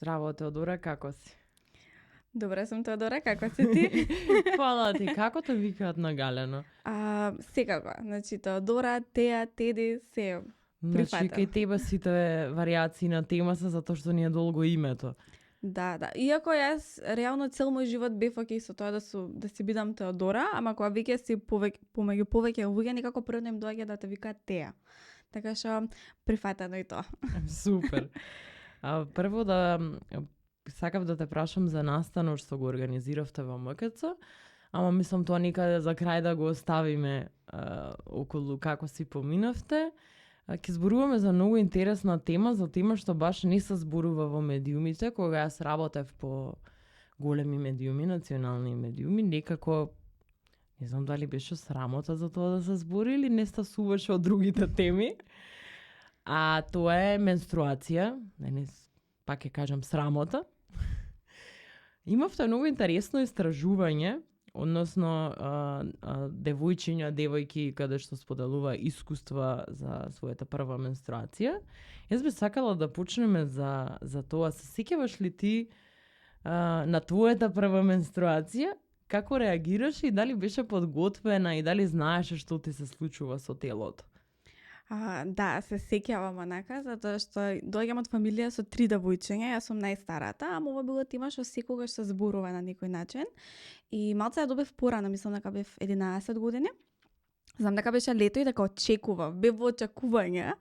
Здраво, Теодора, како си? Добре сум, Теодора, како си ти? Фала ти, како те викаат на галено? Секако, значи Теодора, Теа, Теди, се Значи, прифатам. кај тебе сите варијации на тема се затоа што ни е долго името. Да. Иако јас реално цел мој живот бев окей со тоа да си бидам Теодора, ама кога веќе си помеѓу повеќе луѓе, некако прво им доаѓа да те викаат Теа. Така што прифатено и тоа. Супер. Прво сакав да те прашам за настанот што го организиравте во МКЦ, ама мислам тоа никаде за крај да го оставиме околу како си поминавте. Ќе зборуваме за многу интересна тема, за тема што баш не се зборува во медиумите, кога јас работев по големи медиуми, национални медиуми, некако не знам дали беше срамота за тоа да се збори или не стасуваше од другите теми. А тоа е менструација, пак ќе кажам срамота. Имавте многу интересно истражување, односно девојки каде што споделува искуства за својата прва менструација. Јас би сакала да почнеме за тоа. Се сеќаваш ли ти на твојата прва менструација? Како реагираш и дали беше подготвена и дали знаеше што ти се случува со телото? Да, се сеќавам онака, затоа што доаѓам од фамилија со 3 девојчиња, јас сум најстарата, ама ова било тема што секогаш се зборува на некој начин. И малце ја добив порано, мислам дека бев 11 години. Знам дека беше лето и дека очекував, бев во очекување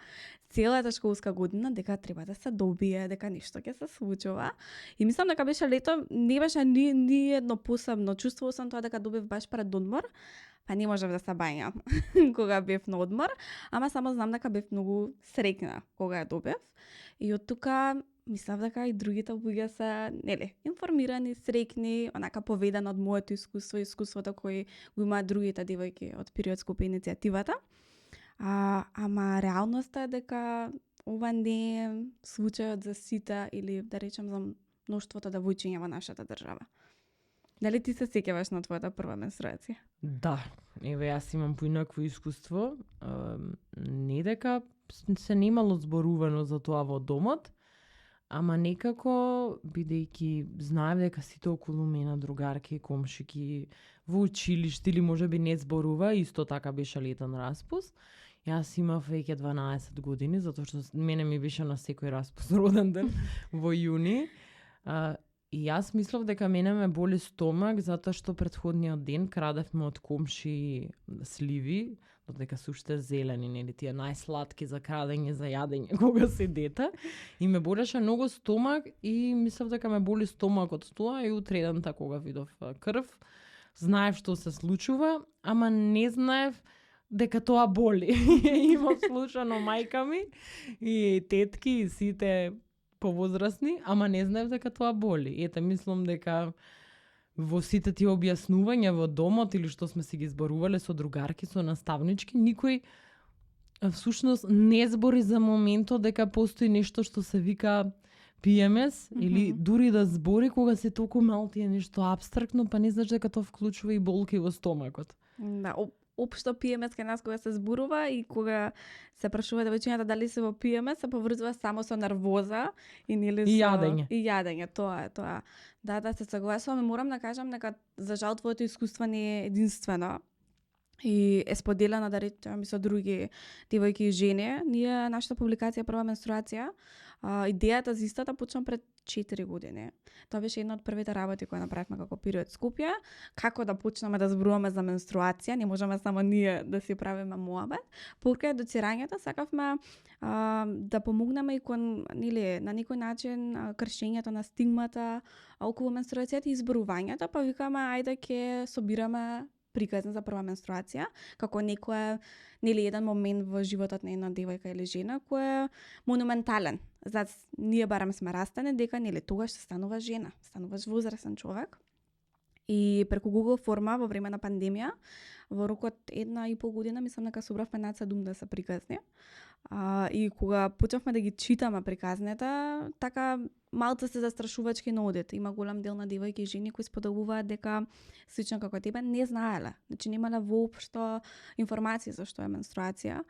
целата школска година дека треба да се добие, дека нешто ќе се случува. И мислам дека беше лето, не беше ни едно посебно чувство, сам тоа дека добив баш пред одмор, па не можев да се бањам кога бев на одмор, ама само знам дека бев многу среќна кога ја добив. И од тука мислам дека и другите луѓе се, информирани, среќни, онака поведено од моето искуство, искуството кои го имаат другите девојки од период Скопје иницијативата. Ама реалноста е дека ова не е случајот за сите или да речем за мноштвото девојчиња во нашата држава. Дали ти се сеќаваш на твојата прва менструација? Да, јас имам поинакво искуство. Не дека се немало зборувано за тоа во домот, ама некако, бидејќи знаев дека сите околу мене, другарки, комшики, во училиште или можеби не зборува, исто така беше летен распуст. Јас имав веќе 12 години, затоа што мене ми беше на секој распуст роден ден во јуни. И јас мислев дека мене ме боли стомак, затоа што претходниот ден крадевме од комши сливи, додека се уште зелени, нели тие најсладки за крадење, за јадење кога се дете. И ме болеше многу стомак и мислев дека ме боли стомакот тоа и утредента кога видов крв, знаев што се случува, ама не знаев дека тоа боли. Имав слушано мајка ми и тетки и сите повозрасни, ама не знаев дека тоа боли. Ете, мислам дека во сите тие објаснувања во домот или што сме си ги зборувале со другарки, со наставнички, никој всушност не збори за моментот дека постои нешто што се вика PMS или дури да збори кога се толку малку е нешто апстрактно, па не знаеш дека тоа вклучува и болки во стомакот. Да, општо PMS кај нас кога се зборува и кога се прашува девојчињата дали се во PMS, се поврзува само со нервоза и нели јадење. И јадење, тоа е. Да, се согласувам, морам да кажам дека за жал твоето искуство не е единствено и е споделена да речем со други девојки и жени. Ние нашата публикација прва менструација, идејата за истата почна пред 4 години. Тоа беше една од првите работи кои направивме како период Скопје, како да почнеме да зборуваме за менструација, не можеме само ние да си правиме муабет. Покрај едуцирањето сакавме да помогнеме и кон на некој начин кршењето на стигмата околу менструацијата и зборувањето, па викаме ајде ќе собираме приказна за прва менструација, како еден момент во животот на една девојка или жена кој е монументален. Ние барам сме растане дека тогаш се станува жена, стануваш возрастен човек. И преку Google форма во време на пандемија, во рокот 1,5 година, мислам дека собравме над 70 приказни. И кога почнавме да ги читаме приказните, така малце се застрашувачки на одит. Има голем дел на девојки и жени кои споделуваат дека слично како тебе не знаеле. Значи немале воопшто информации за што е менструација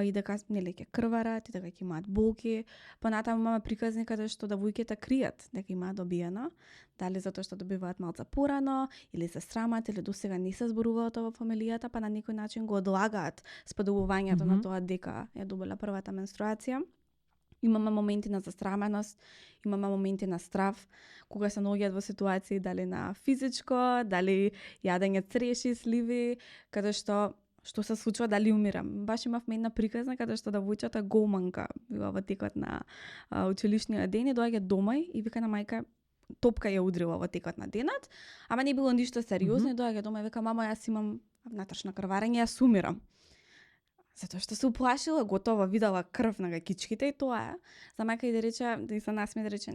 и дека нели ќе крварат и дека ќе имаат болки. Понатаму имаме приказни каде што девојките кријат дека имаат добиено, дали затоа што добиваат малце порано или се срамат или досега не се зборуваат во фамилијата, па на некој начин го одлагаат споделувањето на тоа дека ја добила првата менструација. Имаме моменти на засраменост, имаме моменти на страв, кога се наоѓаат во ситуации дали на физичко, дали јадење цреши, сливи, каде што се случува, дали умирам. Баш имавме една приказна каде што девојчата голманка била во текот на училишниот ден и доаѓа дома и вика на мајка топка ја удрила во текот на денот, ама не било ништо сериозно и доаѓа дома и вика мама јас имам внатрешно крварење, јас умирам. Затоа што се уплашила, готова видела крв на гакичките и тоа е. За мајка и да рече, да се насме да рече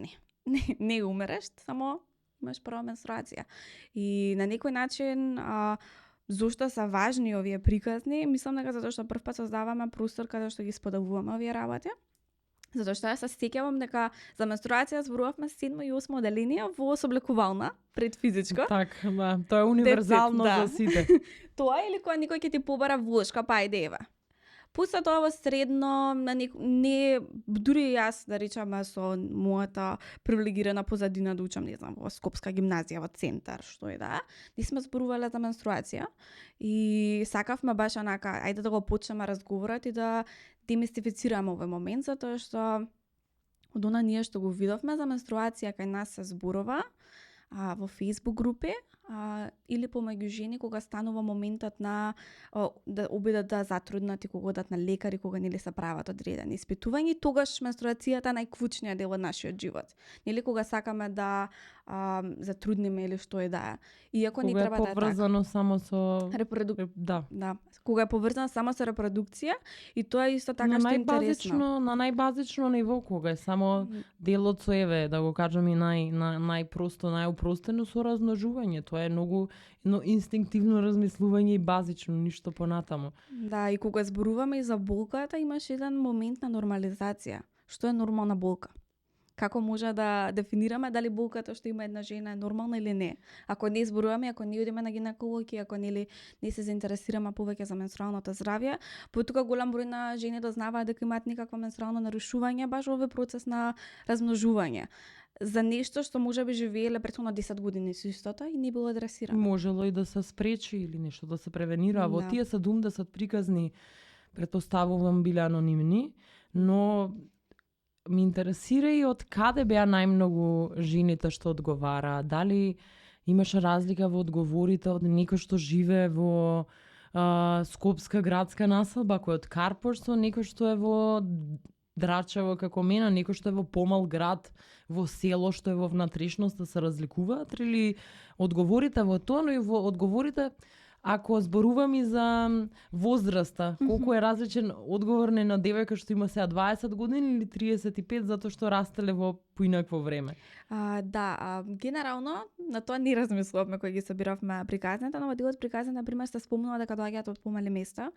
не умереш, само имаш прва менструација. И на некој начин зошто се важни овие приказни, мислам дека затоа што првпат создаваме простор каде што ги споделуваме овие работи. Затоа што јас се сеќавам дека за менструација зборувавме 7 и 8 оделение во соблекувална пред физичко. Така, да, тоа е универзално за сите. Тоа или кога никој ќе ти побара влошка, па ајде ева. После тоа во средно, не дури јас да речам со мојата привилегирана позадина да учам, не знам, во Скопска гимназија, во центар, што е да, не сме зборувале за менструација и сакавме баш онака, ајде да го почнеме разговорот и да демистифицираме овој момент, затоа што од она ние што го видовме за менструација кај нас се зборува во Facebook групи, или помеѓу жени кога станува моментот на да обидат да затруднат и кога одат на лекари, кога нели се прават одредени испитувања, тогаш менструацијата е најклучниот дел од нашиот живот. Нели кога сакаме да затрудниме или што е да е. Иако не треба да е така. Кога е поврзано само со Да. Кога е поврзано само со репродукција и тоа е исто така што е интересно. На најбазично ниво, кога е само делот со еве, да го кажам и најпросто, најупростено со размножување. Тоа е многу инстинктивно размислување и базично, ништо понатаму. Да, и кога зборуваме и за болката, имаш еден момент на нормализација. Што е нормална болка? Како може да дефинираме дали болката што има една жена е нормална или не? Ако не зборуваме, ако не одиме на гинеколог, ако не се заинтересираме повеќе за менструалното здравје, потоа голем број на жени дознаваат дека имаат некакво менструално нарушување баш во овој процес на размножување. За нешто што можеби живееле претходно 10 години со истото и не било адресирано. Можело и да се спречи или нешто да се превенира. Во тие 70 приказни, претпоставувам, биле анонимни, но ми интересира и од каде беа најмногу жените што одговара. Дали имаше разлика во одговорите од некој што живее во Скопска градска населба, кој од Карпош, со некој што е во Драчево како мене, некој што е во помал град, во село што е во внатрешност, да се разликуваат, или одговорите во тоа, но и во одговорите ако зборувам и за возраста, колку е различен одговор на девојка што има сега 20 години или 35 затоа што растеле во поинакво време? Генерално на тоа не размислувавме кога ги собиравме приказните, но во делот приказните например се спомнува дека доаѓаат од помали места.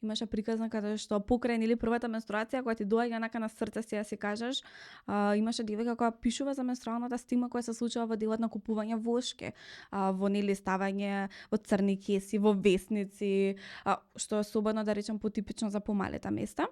Имаше приказна каде што покрај или првата менструација кога ти доаѓа нака на срце си да си кажеш, имаше девојка која пишува за менструалната стигма која се случува во делот на купување вошки, во нели ставање во црни кеси, во весници, што е особено да речем потипично за помалите места.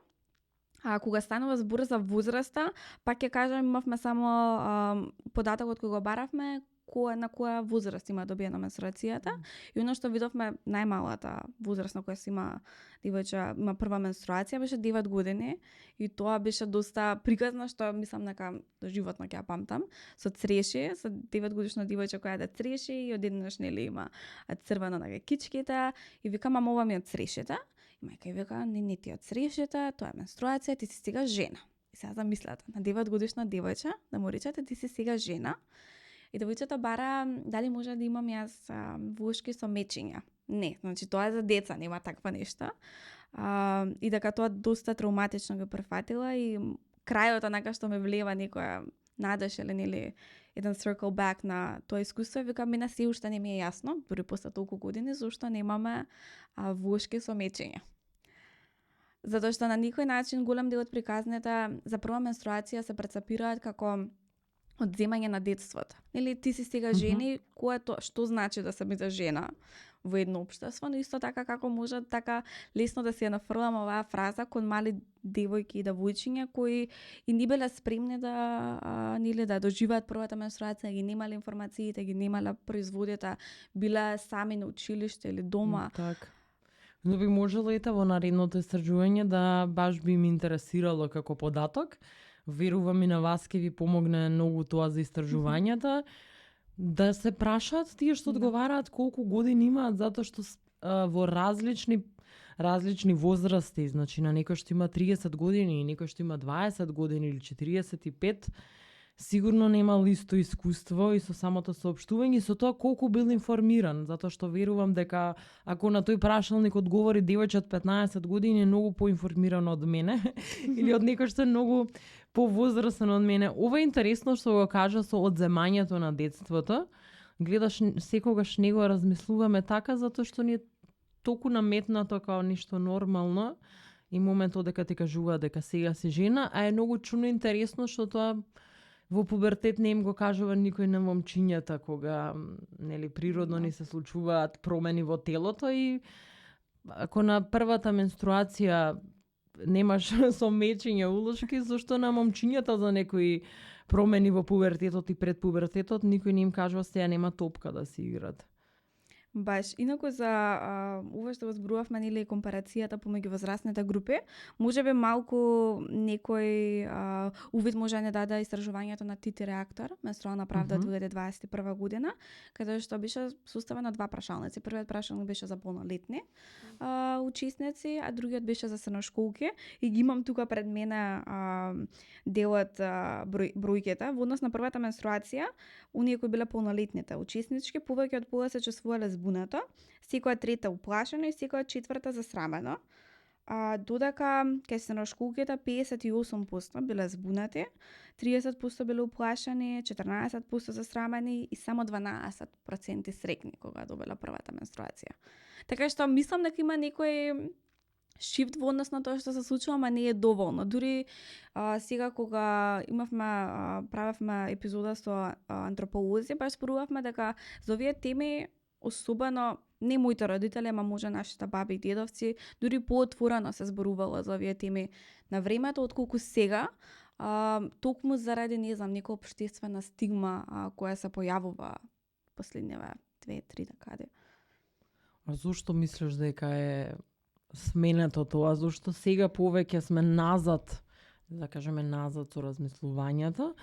Кога станува збор за возраста, пак ќе кажам, имавме само податокот кој го баравме, на која возраст има добиена менструацијата. И оно што видовме, најмалата возраст на која се има девојче има прва менструација беше 9 години и тоа беше доста приказно, што мислам дека животно ќе ја памтам, со цреши, со 9 годишно девојче која да цреши и одеднаш нели има црвено на кичките и вика мама ова ми од црешите. И мајка ја вика не ти од црешите, тоа е менструација, ти си сега жена. И сега замислете, на 9 годишно девојче да му речете ти си сега жена. И девојчето бара дали може да имам јас вошки со мечења. Не, значи тоа е за деца, нема таква нешто. И дека тоа доста травматично го префатила и крајот онака што ме влева некоја надеж или нели еден circle back на тоа искуство, вика мене се уште не ми е јасно, дури после толку години, зашто немаме вошки со мечење. Затоа што на некој начин голем дел од приказните за прва менструација се прецепираат како одземање на детството. Или ти си сега жени, кое тоа, што значи да се биде жена во едно општество, но исто така како може така лесно да се ја нафрлам оваа фраза кон мали девојки и девојчиња кои и не биле спремни нели да доживеат првата менструација, ги немале информациите, ги немале производите, биле сами на училиште или дома. Така. Но би можело ете во наредното истражување да баш би ме интересирало како податок. Верувам и на вас ке ви помогне многу тоа за истражувањата. Да се прашаат тие што одговараат колку години имаат, затоа што во различни возрасти, значи на некој што има 30 години и некој што има 20 години или 45, сигурно немал исто искуство и со самото соопштување и со тоа колку бил информиран, затоа што верувам дека ако на тој прашалник одговори девојче од 15 години е многу поинформирано од мене или од некој што е многу повозрасен од мене. Ова е интересно што го кажа со одземањето на детството. Гледаш секогаш него размислуваме така затоа што ни е толку наметнато како нешто нормално и моментот дека ти кажува дека сега си жена, а е многу чудно интересно што тоа во пубертет не им го кажува никој на момчињата кога нели природно ни се случуваат промени во телото и ако на првата менструација немаш со мечење улошки, зашто на момчињата за некои промени во пубертетот и пред пубертетот никој не им кажува сега нема топка да си играт. Баш, инаку за ова што го зборувавме нели компарацијата помеѓу возрастните групи, можеби малку некој увид може да не даде истражувањето на Тити Реактор, менструална правда од 2021 година, каде што беше составено два прашалници. Првиот прашалник беше за полнолетни учесници, а другиот беше за средношколки и ги имам тука пред мене делот бројките. Во однос на првата менструација, оние кои биле полнолетните учеснички, повеќе од пола се чувствувале збунато, секоја трета уплашено и секоја четврта засрамено. Додека кај средношколките 58% биле збунати, 30% биле уплашени, 14% засрамени и само 12% срекни кога добила првата менструација. Така што мислам дека има некој шифт во однос на тоа што се случува, ама не е доволно. Дури сега кога правевме епизода со антрополози, баш спорувавме дека за овие теми особено не моите родители, ама може нашите баби и дедовци, дури поотворено се зборувало за овие теми на времето, отколку сега, токму заради, не знам, некоја општествена стигма која се појавува последниве 2-3 декади. А зошто мислиш дека е сменето тоа? Зошто сега повеќе сме назад, да кажеме назад со размислувањата,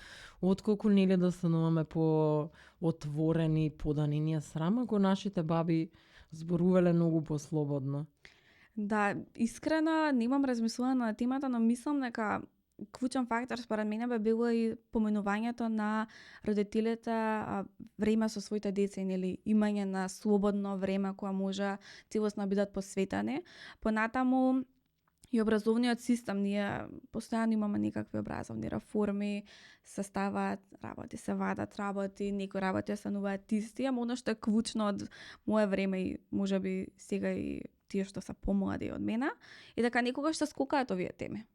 отколку нели да стануваме по отворени, подани ние срам, ако нашите баби зборувале многу послободно? Да, искрено немам размислувано на темата, но мислам дека клучен фактор според мене би било и поменувањето на родителите време со своите деца, нели имање на слободно време кое може целосно бидат посветени. Понатаму и образовниот систем, ние постојано имаме некакви образовни реформи, се ставаат работи, се вадат работи, некои работи остануваат исти, ама оно што е клучно од мое време и можеби сега и тие што се помлади од мене, и дека некогаш се скокаат овие теми.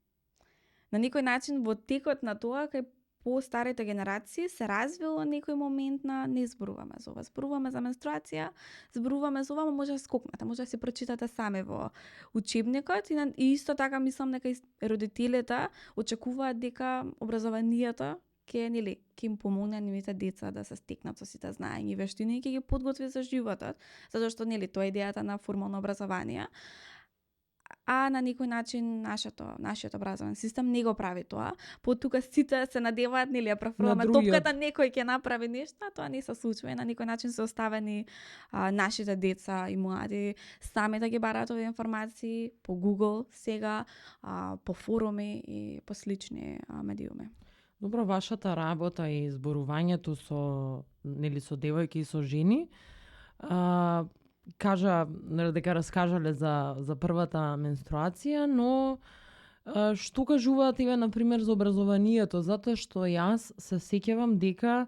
На некој начин во текот на тоа кај по-старите генерации се развило некој момент на не зборуваме за ова, зборуваме за менструација, зборуваме за ова, може да скокнете, може да се прочитате сами во учебникот и исто така мислам дека родителите очекуваат дека образованието ќе им помогне нивните деца да се стекнат со сите знаења и вештини и ќе ги подготви за животот, затоа што тоа е идејата на формално образование. А на некој начин нашиот образовен систем не го прави тоа. Тука сите се надеваат, ја префрламе топката, некој ќе направи нешто, а тоа не се случува. На некој начин се оставени нашите деца и млади сами да ги бараат овие информации по Google сега, по форуми и по слични медиуми. Добро, вашата работа и зборувањето со девојки и со жени, кажа дека раскажале за првата менструација, но Што кажуваат тебе, например, за образованието? Затоа што јас се сеќавам дека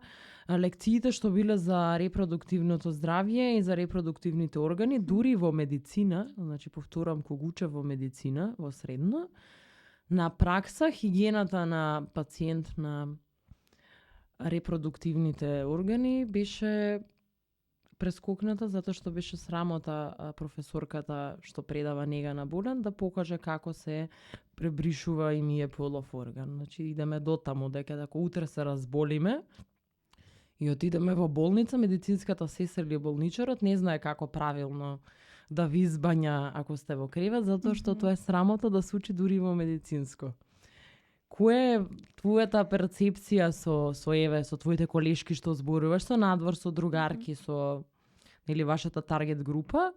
лекциите што биле за репродуктивното здравје и за репродуктивните органи, дури во медицина, значи повторам, кога учев во медицина, во средно, на пракса хигиената на пациент на репродуктивните органи беше прескокната затоа што беше срамота професорката што предава нега на болен да покаже како се пребришува и мие полов орган. Значи идеме до таму дека ако утре се разболиме и отидеме во болница, медицинската сестра или болничарот не знае како правилно да ви избања ако сте во кревет, затоа што тоа е срамота да се учи дури во медицинско. Која е твојата перцепција со твоите колешки што зборуваш, со надвор, со другарки, со или вашата таргет група,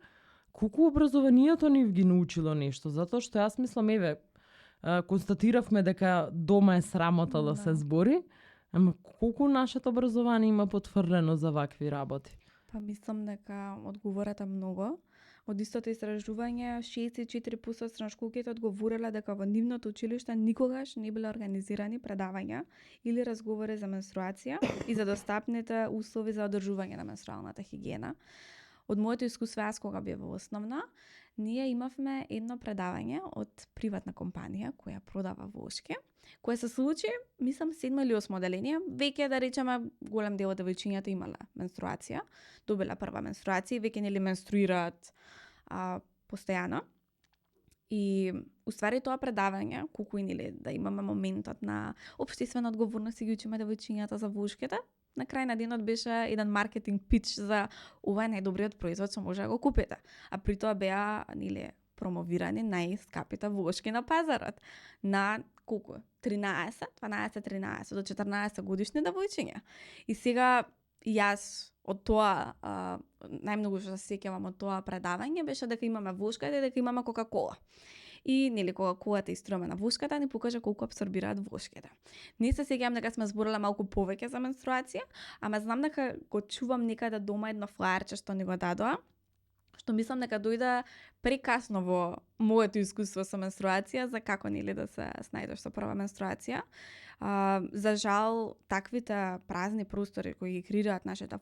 колку образованието ни ги научило нешто? Затоа што јас мислам, констатиравме дека дома е срамота да се збори, ама колку нашето образование има потврдено за вакви работи? Па мислам дека одговорот е многу. Од истото истражување, 64% од средношколките одговориле дека во нивното училиште никогаш не биле организирани предавања или разговори за менструација и за достапните услови за одржување на менструалната хигиена. Од моето искуство, јас кога бев во основна, ние имавме едно предавање од приватна компанија која продава вошки, кое се случи, мислам, 7 или 8 оделение, веќе да речеме голем дел од девојчињата имале менструација, добила прва менструација и веќе нели менструираат постојано. И уствари тоа предавање, колку и нели да имаме моментот на општествена одговорност и ги учиме девојчињата за вошките, на крај на денот беше еден маркетинг пич за ова е најдобриот производ што може да го купите. А при тоа беа нели промовирани најскапите вошки на пазарот на колку? 13 до 14 годишни девојчиња. И сега јас од тоа најмногу што се сеќавам од тоа предавање беше дека имаме вошка и дека имаме Кока-кола. И нели Кока-колата иструваме на вошката ни покажа колку абсорбираат вошките. Не се сеќавам дека сме збореле малку повеќе за менструација, ама знам дека го чувам некаде дома едно флаерче што ни го дадоа, што мислам дека дојде прекасно во моето искуство со менструација, за како нели да се снајдеш со прва менструација. За жал, таквите празни простори кои ги креираат нашето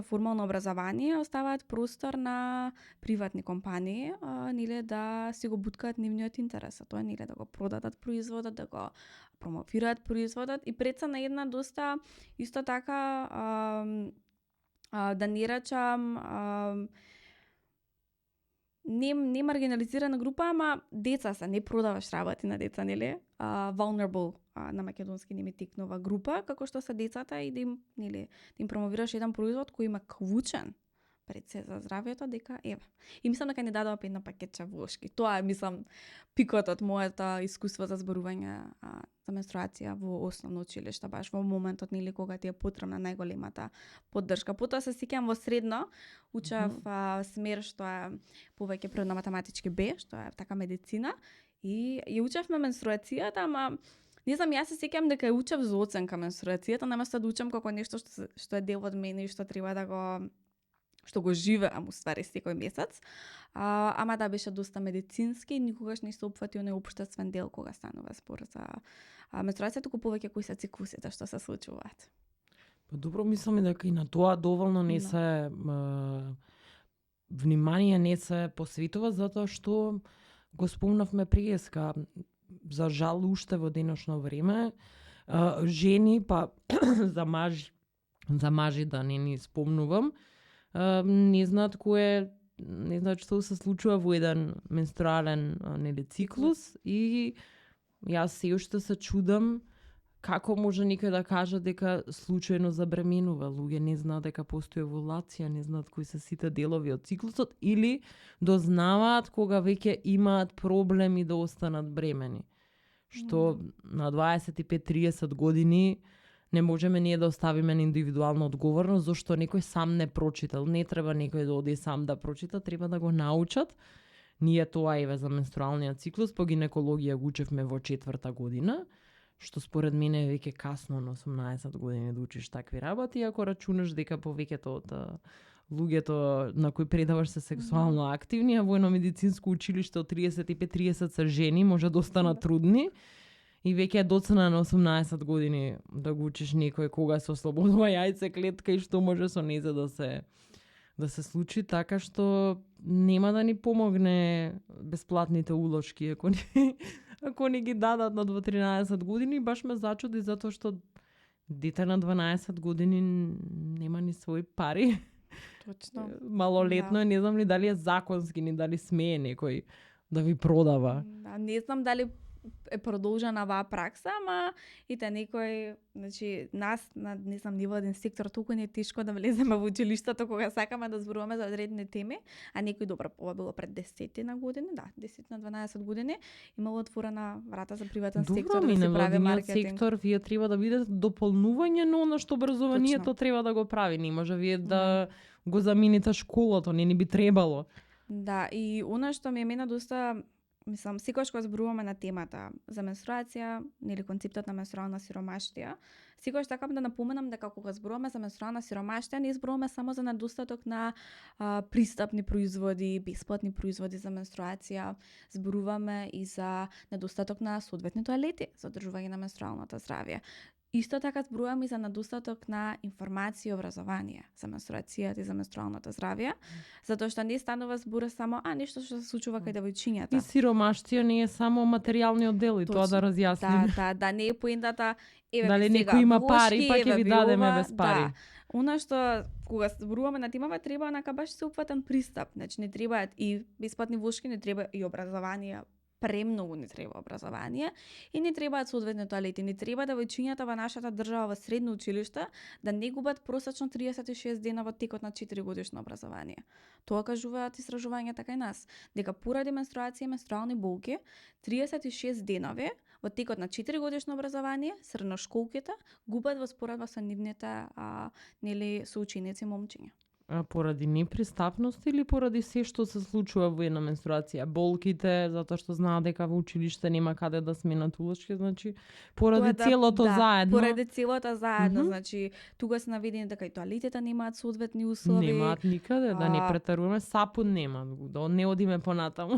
формално образование оставаат простор на приватни компании, нели да си го буткаат нивниот интерес, тоа нели да го продадат производот, да го промовираат производот и пред се на една доста исто така да не речам не маргинализирана група, ама деца се, не продаваш работи на деца, нели? Vulnerable на македонски не ми текнува група, како што се децата и да им, нели, да им промовираш еден производ кој има клучен пред се за здравјето, дека еве. И мислам дека ни дадоа едно пакетче вошки. Тоа е, мислам, пикот од моето искуство за зборување за менструација во основно училиште, баш во моментот нели кога ти е потребна најголемата поддршка. Потоа се сеќавам во средно учев смер што е повеќе природно-математички Б, што е така медицина, и ја учевме менструацијата, ама не знам, јас се сеќавам дека ја учев за оценка менструацијата, наместо да учам како нешто што е дел од мене и што треба да го живеам уствари секој месец. Ама да беше доста медицински и никогаш не се опфати оној општествен дел кога станува збор за менструацијата, туку повеќе кои се циклусите што се случуваат. Па добро, мислам дека и на тоа доволно не се внимание не се посветува, затоа што го спомнавме преска. За жал уште во денешно време жени, па за мажи да не ни спомнувам, не знаат што се случува во еден менструален нели циклус и јас се уште се чудам како може некој да каже дека случајно забременува. Луѓе не знаат дека постои овулација, не знаат кои се сите делови од циклусот или дознаваат кога веќе имаат проблеми да останат бремени. Што на 25-30 години не можеме ние да оставиме на индивидуална одговорност, зашто некој сам не прочитал. Не треба некој да оди сам да прочита, треба да го научат. Ние тоа еве за менструалниот циклус по гинекологија го учевме во 4-та година, што според мене е веќе касно на 18 години да учиш такви работи, ако рачунаш дека повеќето луѓето на кои предаваш се сексуално активни, а војно-медицинско училиште од 35-30 се жени, може да останат трудни. И веќе е доцна на 18 години да го учиш некој кога се ослободува јајце клетка и што може со незе да се случи, така што нема да ни помогне бесплатните улошки ако ни ги дадат на 13 години. Баш ме зачуди затоа што дете на 12 години нема ни свои пари. Точно. Малолетно е, не знам ни дали е законски, ни дали смее некој да ви продава. Не знам дали е продолжена оваа пракса, ама и те некој, значи нас на не знам ниво еден сектор толку не е тешко да влеземе во училиштето кога сакаме да зборуваме за одредени теми, а некој добро ова било пред 10 на години, 10 на 12 години, имало отворена врата за приватен сектор да се прави маркетинг. Сектор вие треба да бидете дополнување на она што образованието треба да го прави, не може вие да го замените школото, не би требало. Да, и она што ми е мене доста, мислам, секогаш кога зборуваме на темата за менструација, нели концептот на менструална сиромаштија, секогаш сакам да напоменам дека кога зборуваме за менструална сиромаштија, не зборуваме само за недостаток на пристапни производи, бесплатни производи за менструација, зборуваме и за недостаток на соодветни тоалети за одржување на менструалното здравје. Исто така зборуваме и за недостаток на информација и образование за менструацијата и за менструалното здравје, затоа што не станува збор само нешто што се случува кај девојчињата. И сиромаштија не е само материјалниот дел, и тоа да разјасниме. Да, не е поентата дали некој има пари, па ќе ви дадеме без пари. Она што кога зборуваме на темава треба онака баш сеопфатен пристап, значи не требаат и бесплатни вошки, не треба и образование. Премногу не треба образование и не требаат соодветни тоалети. Не треба девојчињата во нашата држава во средно училиште да не губат просечно 36 дена во текот на 4 годишно образование. Тоа кажуваат истражувањата кај нас, дека поради менструација и менструални болки 36 денови во текот на 4 годишно образование средношколките губат во споредба со нивните соученици момчиња. Поради непристапност или поради се што се случува во една менструација, болките, затоа што знаат дека во училиште нема каде да сменат улошки, значи поради целото заедно. Поради целото заедно, значи тука се наведени дека и тоалетите немаат соодветни услови. Немаат никаде, да не претаруваме, сапун нема, да не одиме понатаму.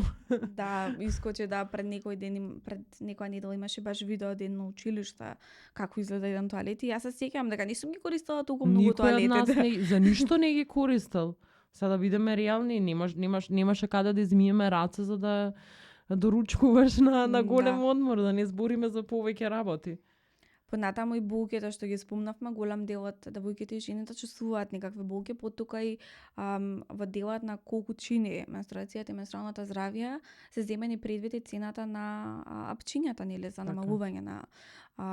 Да, искочи пред некој ден, пред некоја недела имаше баш видео ден на училиште како изгледа еден тоалет и јас се сеќавам дека не сум ги користела толку многу тоалетите. Никој од нас за ништо не ги користел. Сега да бидеме реални, немаше каде да измиеме раце за да доручкуваш на голем одмор, да не збориме за повеќе работи. Понатаму и болките што ги спомнавме, голем дел од девојките и жените чувствуваат некакви болки, потоа и во делот на колку чини менструацијата и менструалното здравје се земени предвид и цената на апчињата, нели, за намалување на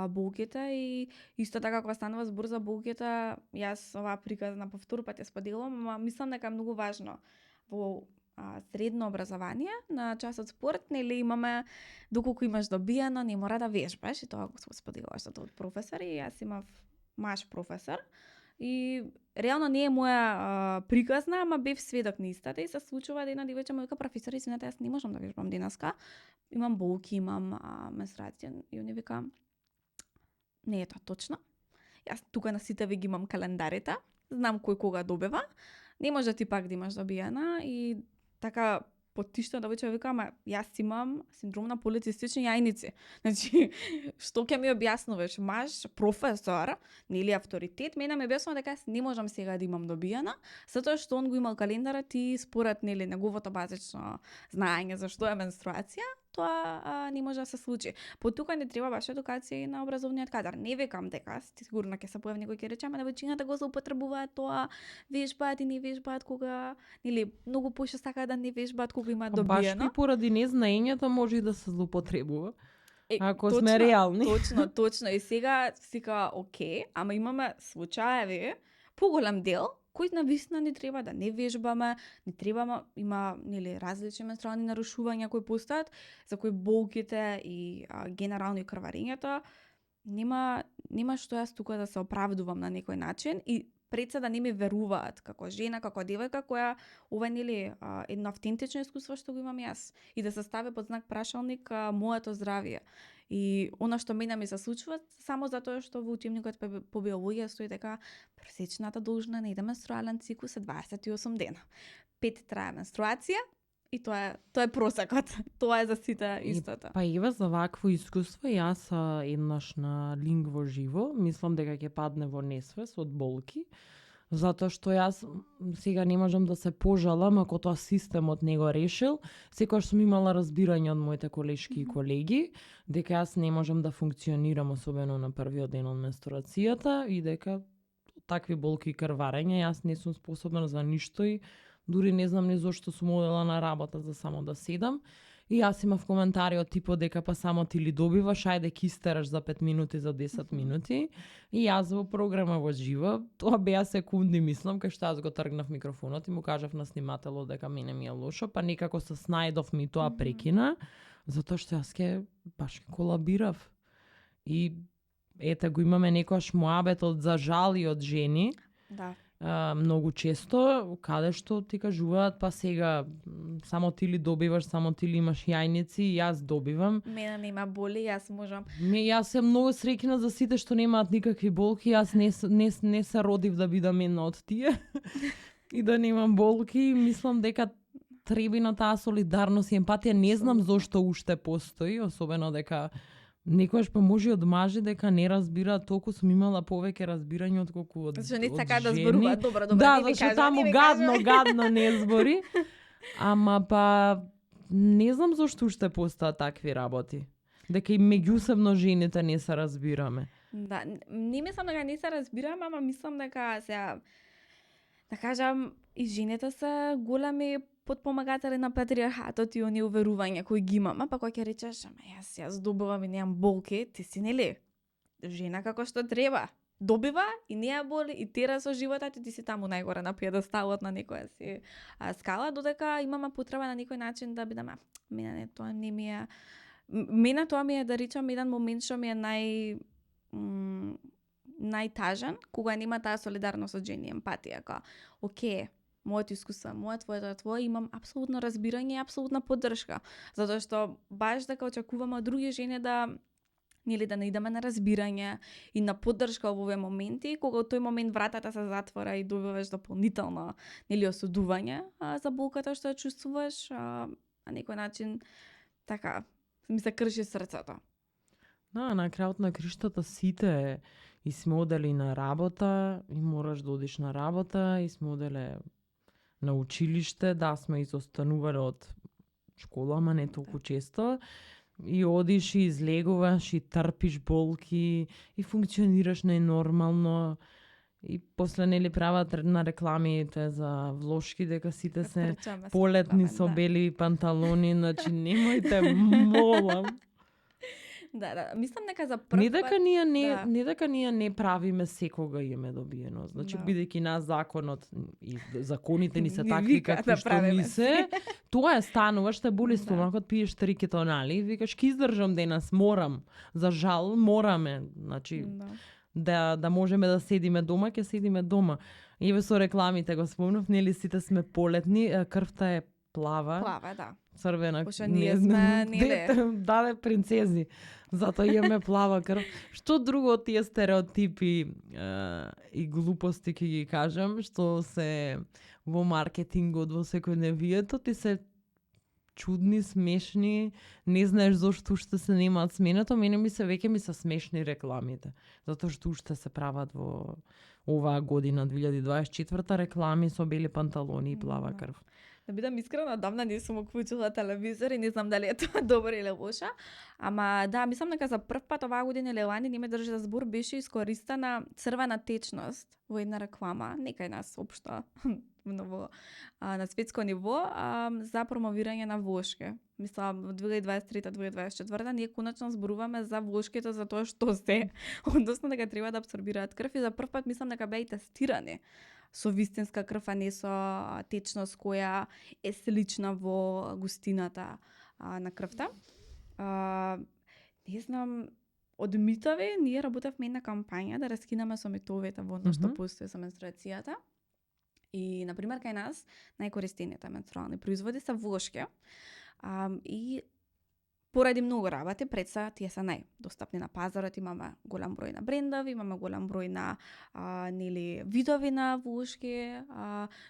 болките и исто така кога станува збор за болките, јас оваа приказна на повтор пат ја споделувам, ама мислам дека е многу важно во средно образование на часот спорт, нели имаме доколку имаш добиено, не мора да вежбаш и тоа го споделуваш од професор и јас имав маш професор и реално не е моја приказна, ама бев сведок на истата и се случува да една девојче му вика професор, извинете, јас не можам да вежбам денеска, имам болки, имам менструација и он вика не е тоа точно. Јас тука на сите ви ги имам календарите, знам кој кога добива, не може ти пак да имаш добиена и така потишно да веќе вика, ама јас имам синдром на полицистични јајници. Значи, што ќе ми објаснуваш? Маш професор, нели авторитет, мене ми објаснува дека јас не можам сега да имам добиена, затоа што он го имал календарот и според нели неговото базично знаење за што е менструација, тоа не може да се случи. Потука не треба баш едукација и на образовниот кадар. Не викам дека сигурно ќе се појави некој ќе рече, ама девојчињата го злоупотребуваат тоа, вежбаат и не вежбаат кога, нели многу поише сакаат да не вежбаат кога имаат добиено. Баш и поради незнаењето може и да се злоупотребува. Ако сме реални. Точно. И сега окей, ама имаме случаеви, поголем дел, кои навистина не треба да не вежбаме, не требаме, има нели различни менструални нарушувања кои постојат, за кои болките и генерално и крварењето нема што јас тука да се оправдувам на некој начин и пред се да не ми веруваат како жена, како девојка која ова нели едно автентично искуство што го имам јас и да се стави под знак прашалник моето здравје. И она што мене ми се случува само затоа што во учебникот по биологија стои дека просечната должина на еден менструален циклус е 28 дена. 5 трае менструација и тоа е просекот. Тоа е за сите истото. Па еве за вакво искуство јас еднаш на лингво живо мислам дека ќе падне во несвес од болки. Затоа што јас сега не можам да се пожалам ако тоа системот не го решил. Секогаш сум имала разбирање од моите колешки и колеги дека јас не можам да функционирам особено на првиот ден од менструацијата и дека такви болки и крварење јас не сум способна за ништо и дури не знам ни зошто сум одела на работа за само да седам. И јас имав коментари од типот дека па само ти ли добиваш, ајде ки истераш за 5 минути, за 10 минути. И јас во програма во живо, тоа беа секунди, мислам, кај што јас го тргнав микрофонот и му кажав на снимателот дека мене ми е лошо, па некако се снајдов ми тоа прекина, затоа што јас баш ке колабирав. И ете го имаме некојаш муабетот за жал и од жени. Да. Многу често, каде што ти кажуваат, па сега само ти ли добиваш, само ти ли имаш јајници, и јас добивам. Мене нема боли, јас можам. Јас сум многу среќна за сите што немаат никакви болки, јас не се родив да бидам една од тие и да немам болки. Мислам дека треби на таа солидарност и емпатија, не знам зошто уште постои, особено дека некојаш па може од мажи дека не разбираат, толку сум имала повеќе разбирање отколку од Зашто не сака да жени. зборуваат, добро, Да, не ви зашто кажам, таму не ви гадно не збори. Ама па не знам зошто уште постојат такви работи. Дека и меѓусебно жените не се разбираме. Да, не мислам дека не се разбираме, ама мислам дека сега да кажам и жените се големи потпомагатели на патриархатот и оние уверувања кои ги имаме, па кога ќе речеш, ама јас добивам и немам болки, ти си нели жена како што треба. Добива и не ја боли и тера со животот и ти си таму најгоре на пиедесталот на некоја си скала, додека имаме потреба на некој начин да бидеме. Мене тоа не ми е. Мене тоа ми е да речам еден момент што ми е најтажен, кога нема таа солидарност од жени, емпатија, кога окей, моето искуство, твое, имам апсолутно разбирање и апсолутна поддршка, затоа што баш дека очекуваме од други жени да да не идеме на разбирање и на поддршка во овие моменти, кога во тој момент вратата се затвора и добиваш дополнително осудување за болката што ја чувствуваш, на некој начин така ми се крши срцето. Да, на крајот на криштата сите и сме одели на работа и мораш да одиш на работа и сме оделе на училиште, да сме изостанувале од школа, ама не толку често. И одиш и излегуваш и трпиш болки и функционираш најнормално. И после нели прават на рекламите за влошки дека сите се полетни со бели панталони, значи немојте, молам. Да, мислам дека за прв пат... Не дека ние не правиме секога имаме добиено. Значи, бидејќи нас законот и законите ни се такви какви што ни се, тоа станува, што боли стомакот, пиеш 3 кетонали, викаш, ки издржам денес, морам. За жал, мораме. Значи, да можеме да седиме дома, ќе седиме дома. Еве со рекламите го спомнав, нели сите сме полетни, крвта е плава. Плава, да. Црвена. Пошто ние сме, нели? Даде принцези. Затоа имаме плава крв. Што друго од тие стереотипи и глупости ќе ги кажам, што се во маркетингот, во секојдневието, ти се чудни, смешни, не знаеш зошто уште се немаат сменето, мене веќе ми се смешни рекламите. Затоа што уште се прават во оваа година, 2024 реклами со бели панталони и плава крв. Да бидам искрена, давна не сум уклучила телевизор и не знам дали е тоа добро или лошо. Ама да, мислам дека за прв пат оваа година или лани не ме држи за збор, беше искористена црвена течност во една реклама, некај нас општо на светско ниво, за промовирање на вошки. Мислам, во 2023-2024 ние конечно зборуваме за вошките, за тоа што се, односно дека треба да абсорбираат крв и за прв пат мислам дека беа и тестирани со вистинска крв, а не со течност која е слична во густината на крвта. Не знам, од митови ние работевме една кампања да раскинеме со митовите во однос што постои со менструацијата. И, например, кај нас најкористените менструални производи се вошки. И поради многу работи, предса тие се најдостапни на пазарот, имаме голем број на брендови, имаме голем број на нели видови на вушки,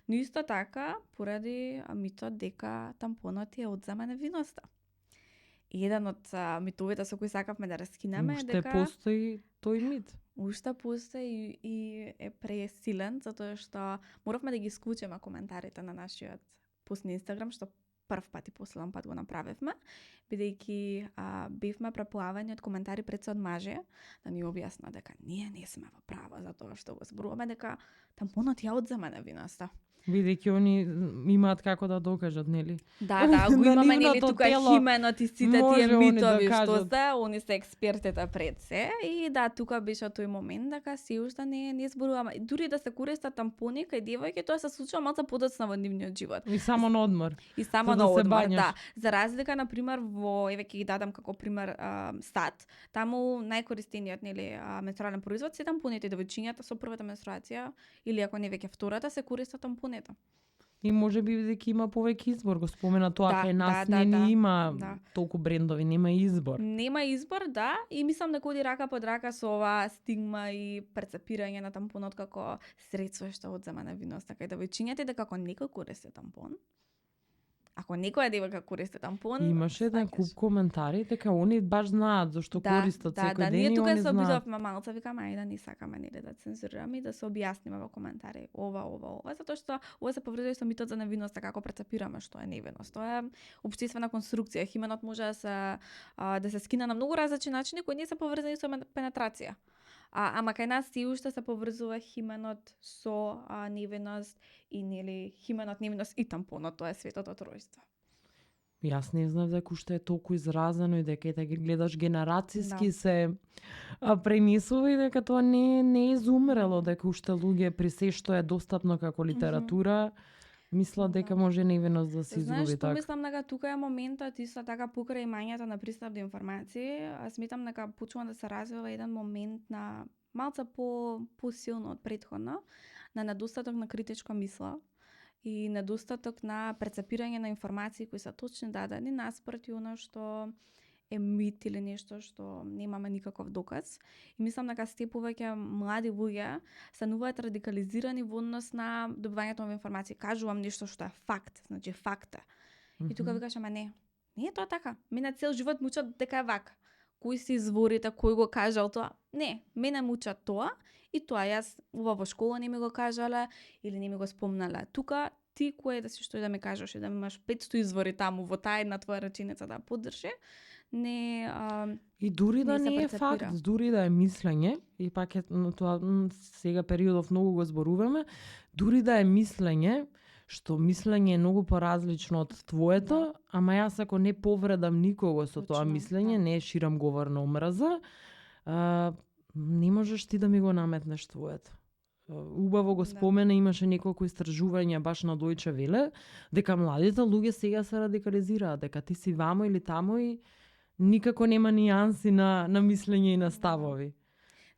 но исто така поради митот дека тампонот е одзема невиноста. И еден од митовите со кои сакавме да раскинеме е Уште дека постои тој мит. уште постои и е пресилен, затоа што моравме да ги исклучиме коментарите на нашиот пост на Инстаграм, што прв пат и последен пат го направивме, бидејќи бевме преплавани од коментари пред се од мажи, да ни објасна дека ние не сме во право затоа што го зборуваме дека тампонот ја одзема невиноста. Бидејќи они имаат како да докажат, нели? Да, го На имаме нели нивното тука тело хименот и сите може тие они да митови што кажат. се, они се експертите пред се и да, тука беше тој момент дека се уште не зборуваме. Дури да се користат тампони кај девојки, тоа се случува малку подоцна во нивниот живот. И само на одмор. И само за да на се одмор, бањаш. да. За разлика на пример во еве ќе ги дадам како пример САД, таму најкористениот нели менструален производ се тампоните, девојчињата со првата менструација или ако не веќе втората се користат тампонета. И може би бидејќи има повеќе избор, го спомена тоа Да, кај нас да, не да, има да. толку брендови, нема избор. Нема избор, да, и мислам дека оди рака под рака со оваа стигма и прецепирање на тампонот како средство што одзема невиноста кај девојчињата и дека ако некој користи тампон, ако некоја девојка користи тампон, Имаше еден куп коментари дека они баш знаат зашто користат секој ден ние и тука они се знаат. обидовме малце, викаме ајде да не сакаме нели да цензурираме и да се објасниме во коментари ова, затоа што ова се поврзува со митот за невиноста, како прецепираме што е невиност. Тоа е општествена конструкција. Хименот може да се скина на многу различни начини кои не се поврзани со пенетрација. Ама кај нас си уште се поврзува хименот со невиност и нели хименот, невиност и тампонот, тоа е светото тројство. Јас не знам дека уште е толку изразено и дека да ги гледаш генерацијски Да. се пренесува и дека тоа не е изумрело, дека уште луѓе при се што е достапно како литература мислат дека може невиност да се Знаеш изгуби што така. мислам дека тука е моментот исто така покрај имањето на пристап до информации, сметам дека почнува да се развива еден момент на малце посилно од претходно, на недостаток на критичка мисла и недостаток на прецепирање на информации кои се точно дадени наспроти она што е мит или нешто што немаме никаков доказ. И мислам дека сте повеќе млади луѓе стануваат радикализирани во однос на добивањето на информации. Кажувам нешто што е факт, значи факта. И тука викаш, ама не е тоа така. Мене цел живот му учат дека е вака. Кои се изворите, кој го кажал тоа? Не, мене му учат тоа и тоа јас ова во школа не ми го кажале или не ми го спомнале. Тука ти кој е да си што и да ми кажеш и да имаш 500 извори таму во таа една твоја реченица да поддржи, не И дури да не се не е прецепира. факт, дури да е мислење, и пак е тоа сега периодов многу го зборуваме, дури да е мислење, што мислење е многу поразлично од твоето, ама јас ако не повредам никого со тоа Точно, мислење, да. не ширам говор на омрза, не можеш ти да ми го наметнеш твоето. Убаво го Да. спомена, имаше неколку истражувања баш на Дојче Веле, дека младите луѓе сега се радикализираат, дека ти си вамо или тамо и никако нема нијанси на мислење и на ставови.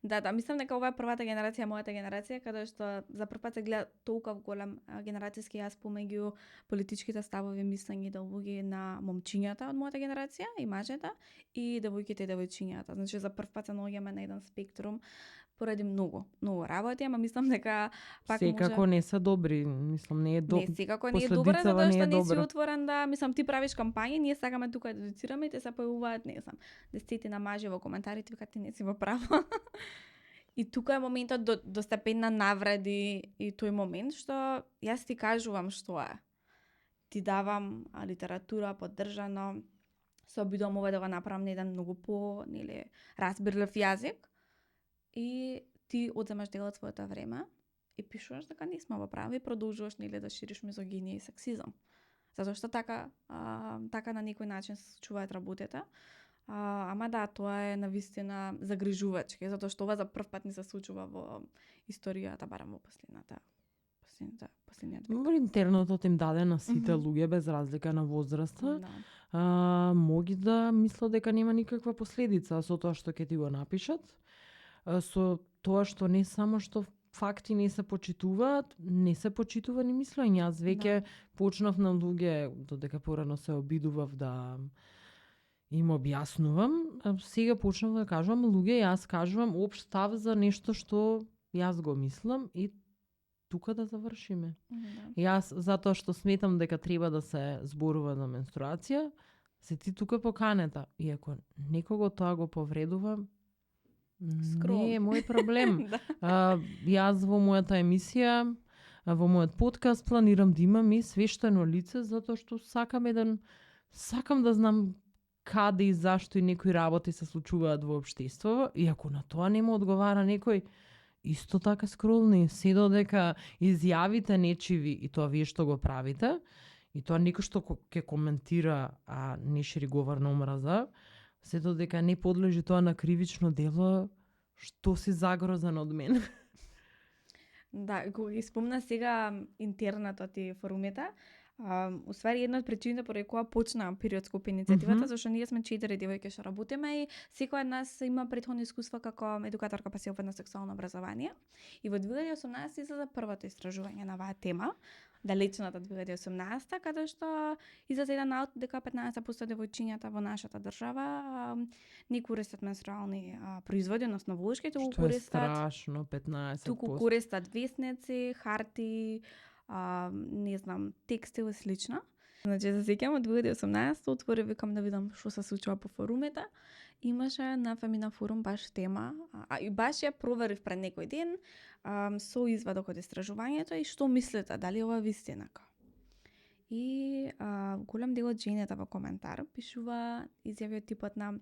Да, мислам дека ова е првата генерација, мојата генерација, каде што за прв пат се гледа толку голем генерацијски јас помеѓу политичките ставови, мислење и делоги на момчињата од мојата генерација и мажете и девојките и девојчињата. Значи за прв пат се наоѓаме на еден спектрум поради многу работи, ама мислам дека пак Секако може не се добри, мислам не е Не, секако не е добра, последицава затоа не што е не си добра. отворен да, мислам, ти правиш кампања, ние сакаме тука да educираме и те се појавуваат, не знам, десети на мажи во коментарите, викаат ти не си во право. И тука е моментот до степен на навреди и тој момент што јас ти кажувам што е. Ти давам литература поддржано, се обидувам ова да го направам на еден многу разбирлив јазик и ти одземаш дел од своето време и пишуваш дека не сме во право и продолжуваш да шириш мизогинија и сексизам. Затоа што така на некој начин се случуваат работите. Ама да, тоа е навистина загрижувачки, затоа што ова за прв пат не се случува во историјата, барем во последниот век. Интернетот им даде на сите луѓе без разлика на возраста. Да. Моги да мислат дека нема никаква последица со тоа што ќе ти го напишат. Со тоа што не само што факти не се почитуваат, не се почитува ни мислење. Јас веќе почнав на луѓе, додека порано се обидував да им објаснувам, сега почнав да кажувам, луѓе, јас кажувам општ став за нешто што јас го мислам и тука да завршиме. Да. Јас, затоа што сметам дека треба да се зборува за менструација, се ти тука поканета. И ако некого тоа го повредува, не е мој проблем. Да. Јас во мојата емисија, во мојот подкаст планирам да имам и свештено лице, затоа што сакам да знам каде и зашто и некои работи се случуваат во општеството, и ако на тоа не му одговара некој, исто така скролни, се додека изјавите нечиви и тоа вие што го правите, и тоа некој што ќе коментира, а не шири говор на омраза, се додека не подлежи тоа на кривично дело, што си загрозен од мен. Да, кога ги спомна сега интернетот и форумите, уствари една од причините поради која почна периодско иницијативата, зашто ние сме 4 девојки што работиме и секоја од нас има претходно искуство како едукаторка пасивно сексуално образование. И во 2018 излезе првото истражување на оваа тема, далечната 2018, каде што излезе еден наод дека 15% девојчињата во нашата држава не користат менструални производи, односно волшки, туку користат страшно, 15%. туку користат весници, харти, не знам, текстил и слично. Значи, се сеќавам од 2018 отвори, викам да видам што се случува по форумите. Имаше на Фемина форум баш тема, и баш ја проверив пред некој ден со извадок од истражувањето и што мислите, дали ова вистина. И голем дел од жените во коментар пишува изјави од типот на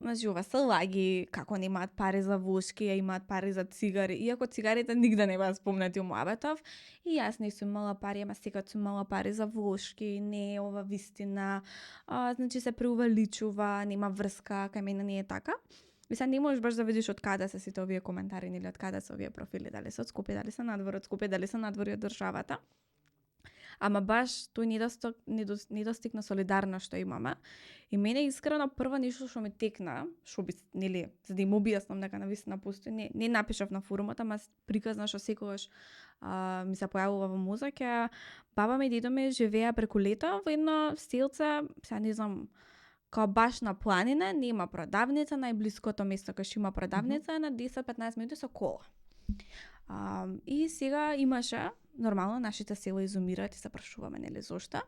значи ова се лаги, како немаат пари за вошки, а имаат пари за цигари, иако цигарите нигде не беа спомнати у муабетов. И јас не сум имала пари, ама секад сум имала пари за вошки, не е ова вистина, значи се преувеличува, нема врска, кај мене не е така. И сега не можеш баш да видиш од каде се сите овие коментари или од каде се овие профили, дали се од Скопје, дали се надвор од Скопје, дали се надвор од државата. Ама баш тој недостиг на солидарност што имаме. И мене искрено прво нешто што ми текна, што би, нели, за да им објаснам дека навистина постои, не напишав на форумот, ама приказна што секогаш ми се појавува во мозок, баба ми и дедо ми живеа преку лето во едно селце, сега не знам, као баш на планина, нема продавница, најблиското место кај што има продавница е на 10-15 минути со кола. И сега имаше, нормално, нашите села изумираат и се прашуваме, нели, зошто.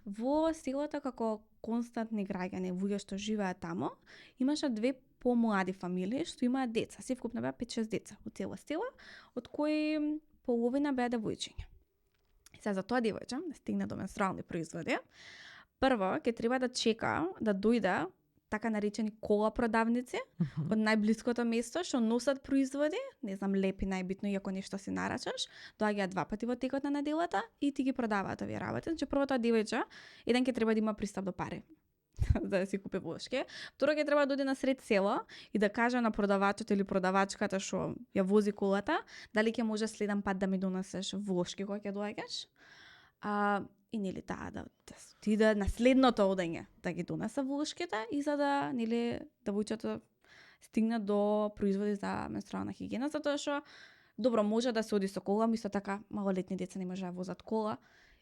Во селото, како константни граѓани, луѓе што живеат тамо, имаше 2 помлади фамилии што имаат деца. Се вкупно беа 5-6 деца од цела села, од кои половина беа девојчиња. Сега за тоа девојче да стигне до менструални производи, прво ќе треба да чека да дојде така наречени кола продавници од најблиското место што носат производи, не знам, лепи најбитно, иако нешто си нарачаш, доаѓаат 2 пати во текот на неделата и ти ги продаваат овие работи. Значи прво тоа девојче, еден ќе треба да има пристап до пари да си купи волшки. Второ ќе треба да дојде на сред село и да каже на продавачот или продавачката што ја вози колата, дали ќе може следен пат да ми донесеш волшки кога ќе доаѓаш. И нели таа да отиде на следното одење да ги донесе волшките и за да нели девојчето стигне до производи за менструална хигиена, затоа што добро може да се оди со кола, исто така малолетни деца не може да возат кола.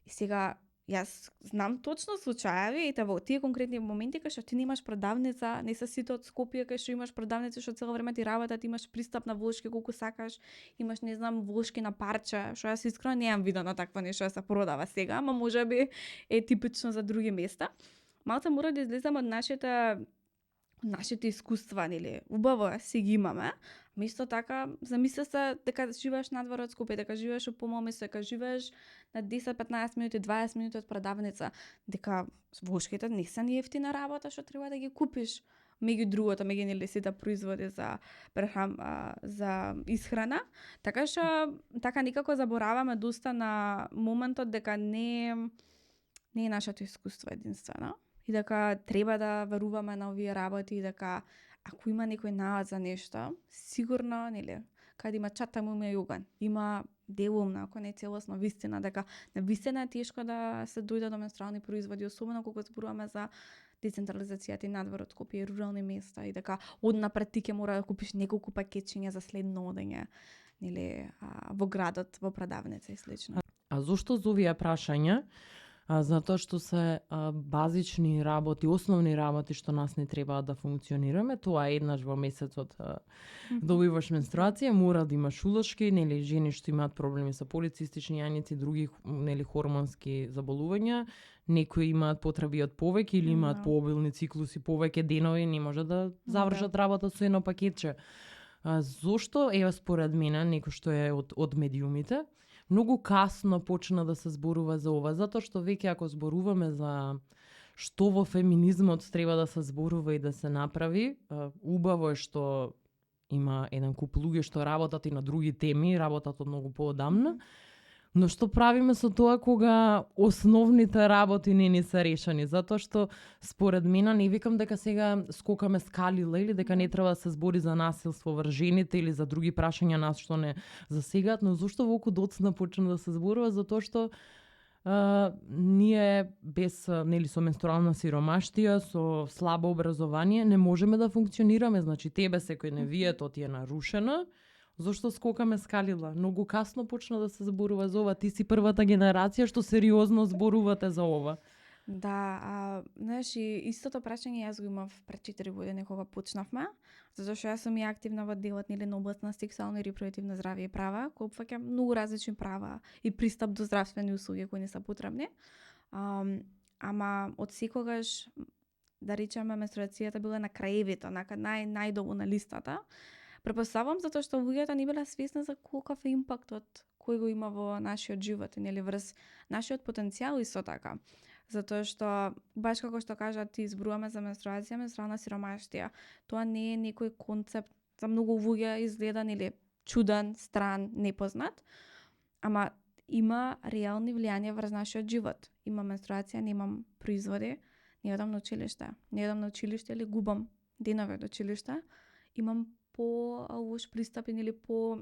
И сега јас знам точно случаи и во тие конкретни моменти кај што ти немаш продавница, не се сите од Скопје кај што имаш продавници што цело време ти работат, имаш пристап на волшки колку сакаш, имаш не знам волшки на парче, што јас искрено неам видено такво нешто да се продава сега, ама можеби е типично за други места. Малце мора да излеземе од нашите искуства, нели? Убаво е, си ги имаме. Исто така, замисли се дека живееш надвор од Скопје, дека живееш во помал место, дека живееш на 10-15 минути, 20 минути од продавница, дека волшките не се ни ефтина работа што треба да ги купиш. Меѓу другото, меѓу нели сите производи за исхрана. Така што така никако забораваме доста на моментот дека не е нашето искуство единствено. И дека треба да веруваме на овие работи и дека ако има некој наод за нешто, сигурно, нели, каде има чат, таму има и оган. Има делумно, ако не целосно вистина, дека навистина е тешко да се дојде до менструални производи, особено кога зборуваме за децентрализацијата и надвор од Скопје и рурални места, и дека однапред ти ќе мора да купиш неколку пакетчиња за следно одење, нели, во градот, во продавница и слично. А зошто за овие прашања? затоа што се базични работи, основни работи што нас не требаат да функционираме, тоа еднаш во месецот добиваш менструација, мора да имаш улошки, нели жени што имаат проблеми со полицистични јаници, други нели хормонски заболувања, некои имаат потреби од повеќе или имаат пообилни циклуси, повеќе денови, не може да завршат работа со едно пакетче. Зошто еве според мене некој што е од медиумите многу касно почна да се зборува за ова, затоа што веќе ако зборуваме за што во феминизмот треба да се зборува и да се направи, убаво е што има еден куп луѓе што работат и на други теми, работат од многу поодамна. Но што правиме со тоа кога основните работи не ни се решени? Затоа што според мене не викам дека сега скокаме скалила или дека не треба да се збори за насилство врз жените или за други прашања нас што не засегаат, но зошто волку доцна почна да се зборува? Затоа што ние без нели со менструална сиромаштија, со слабо образование не можеме да функционираме, значи тебе секој невието ти е нарушено. Зошто скокаме скалила? Многу касно почна да се зборува за ова. Ти си првата генерација што сериозно зборувате за ова. Да, знаеш, и истото прашање јас го имав пред 4 години кога почнавме, затоа што јас сум и активна во делот нели на област на сексуално и репродуктивно здравје и права, кој опфаќа многу различни права и пристап до здравствени услуги кои не се потребни. Ама од секогаш, да речеме, менструацијата била на краевите, најдолу на листата. Препоставам затоа што луѓето не биле свесни за колкав е импактот кој го има во нашиот живот, нели врз нашиот потенцијал исто така. Затоа што баш како што кажа ти, зборуваме за менструација, менструална сиромаштија. Тоа не е некој концепт за многу луѓе изгледа нели чуден, стран, непознат, ама има реални влијанија врз нашиот живот. Има менструација, немам производи, не одам на училиште. Не одам на училиште или губам денови од училиште. Имам по-лош пристап или по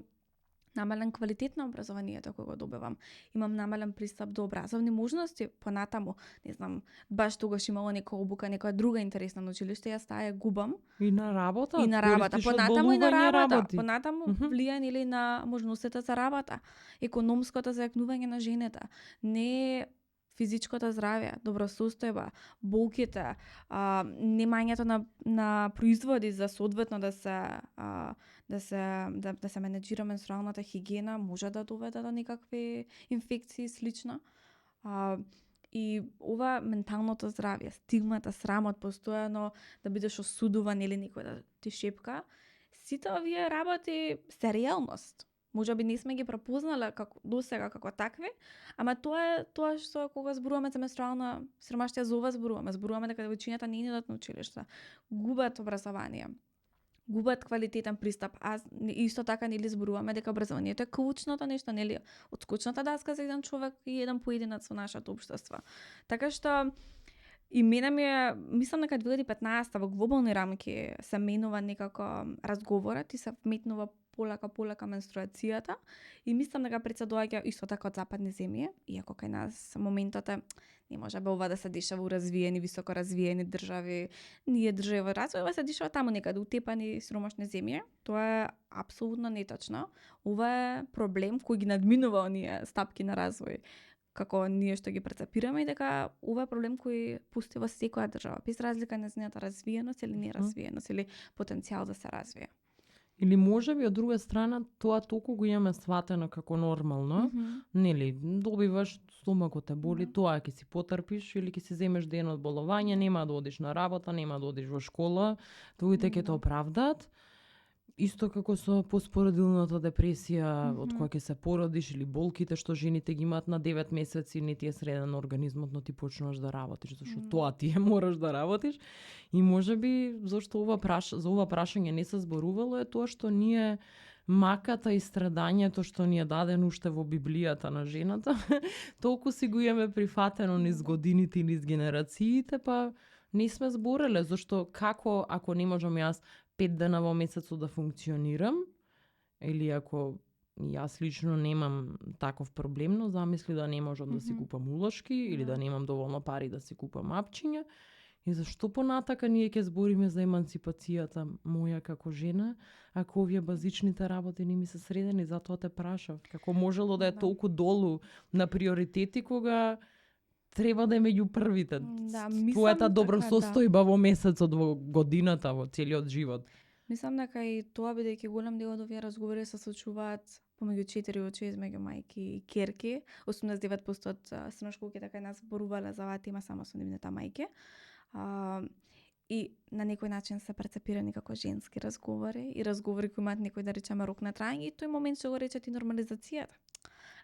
намален квалитет на образованието кој го добивам. Имам намален пристап до образовни можности понатаму. Не знам, баш тогаш имало некоја обука, некоја друга интересна на училиште, јас таа ја губам. И на работа. И на работа. Понатаму и на работа. Работи. Понатаму влијае или на можностите за работа. Економското зајакнување на жените. Не физичкото здравје, добросостојба, болките, немањето на производи за соодветно да се менеджира менструалната хигиена може да доведе до некакви инфекции слично. И ова менталното здравје, стигмата, срамот, постојано да бидеш осудуван или некој да ти шепка, сите овие работи се реалност. Може би не сме ги препознале како досега како такви, ама тоа е тоа што кога зборуваме за менструална сиромаштија, за ова зборуваме дека девојчињата не идат на училиште, губат образование, губат квалитетен пристап. А исто така нели зборуваме дека образованието е клучното нешто, нели одскочната даска за еден човек и еден поединец во нашето општество. Така што и мене мислам дека 2015 во глобални рамки се менува некако разговорот и се вметнува полека менструацијата и мислам дека пред се доаѓа исто така од западни земји, иако кај нас моментот е не може би ова да се дешава у развиени, високо развиени држави, ние држави во развој, ова се дешава таму некаде утепани сиромашни земји. Тоа е апсолутно неточно. Ова е проблем кој ги надминува оние стапки на развој како ние што ги прецепираме и дека ова е проблем кој пусти во секоја држава, без разлика на нејзината развиеност или неразвиеност или потенцијал да се развие. Или може би од друга страна тоа толку го имаме сватено како нормално, нели, добиваш стомакот те боли, тоа ќе си потрпиш или ќе си земеш ден од болување, нема да одиш на работа, нема да одиш во школа, другите ќе те оправдаат. Исто како со постпородилната депресија од која ќе се породиш или болките што жените ги имаат на 9 месеци, не ти е среден организмот, но ти почнуваш да работиш, зашто тоа ти е мораш да работиш. И можеби зашто за ова прашање не се зборувало е тоа што ние маката и страдањето што ни е дадено уште во Библијата на жената, толку си го имаме прифатено низ годините и низ генерациите, па не сме збореле, зашто како ако не можам јас 5 дена во месецот да функционирам, или ако јас лично немам таков проблем, но замисли да не можам да си купам улошки или да немам доволно пари да си купам апчиња, и зашто понатака ние ќе збориме за емансипацијата моја како жена, ако овие базичните работи не ми се средени, затоа те прашав, како можело да е толку долу на приоритети кога треба да е меѓу првите. Да, Твојата мислам добра дека состојба во месецот, во годината, во целиот живот. Мислам дека и тоа бидејќи голем дел од овие разговори се случуваат помеѓу 4 очи измеѓу мајки и ќерки. 89% од средношколките кај нас зборувале за оваа тема само со нивните мајки. И на некој начин се перцепирани како женски разговори и разговори кои имаат некој, да речеме, рок на траење, и тој момент што го речат и нормализацијата.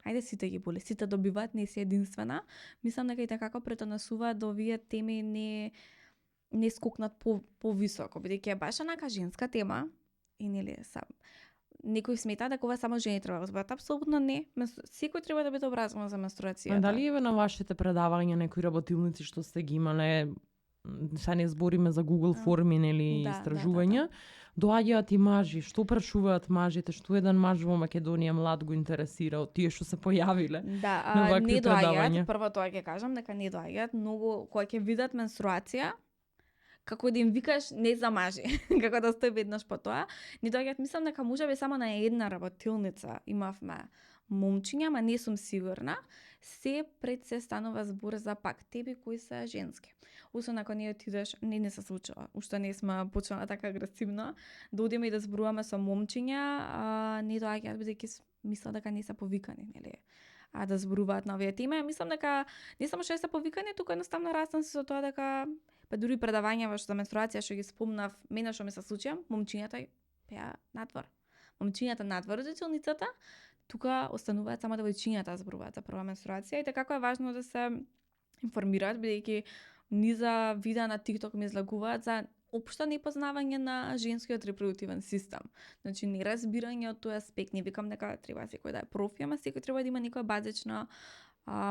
Ајде, сите ги боли, сите добиваат, не си единствена. Мислам дека и така претонесуваат да овие теми не скокнат повисоко, бидејќи е баш онака женска тема и нели некој смета дека ова само жени треба да зборат. Апсолутно не. Секој треба да биде образован за менструацијата. Дали еве на вашите предавања некои работилници што сте ги имале, сега не збориме за Google форми нели истражувања, доаѓаат и мажи, што прашуваат мажите, што еден маж во Македонија млад го интересира од тие што се појавиле? Да, не доаѓаат, прво тоа ќе кажам дека не доаѓаат, многу кога ќе видат менструација, како да им викаш не за мажи, како да стои веднаш по тоа, не доаѓаат. Мислам дека можеби само на една работилница имавме момчиња, ама не сум сигурна. Се пред се станува збор за пак теби кои се женски. Освен ако не отидеш, не се случува. Уште не сме почнала така агресивно да одиме и да зборуваме со момчиња, не доаѓаат бидејќи мислат дека не се повикани, нели? Да зборуваат на овие теми. Мислам дека не само што се повикани, туку едноставно растан се со тоа дека па дури предавања за менструација што ги спомнав, мене што ми се случи, момчињата пеа надвор. Момчињата надвор од училницата, тука остануваат само девојчињата зборуваат за прва менструација, и така е важно да се информираат, бидејќи низа видеа на TikTok ми излагуваат за општо непознавање на женскиот репродуктивен систем. Значи, неразбирање од тој аспект. Не викам дека треба секој да е профи, ама секој треба да има некоја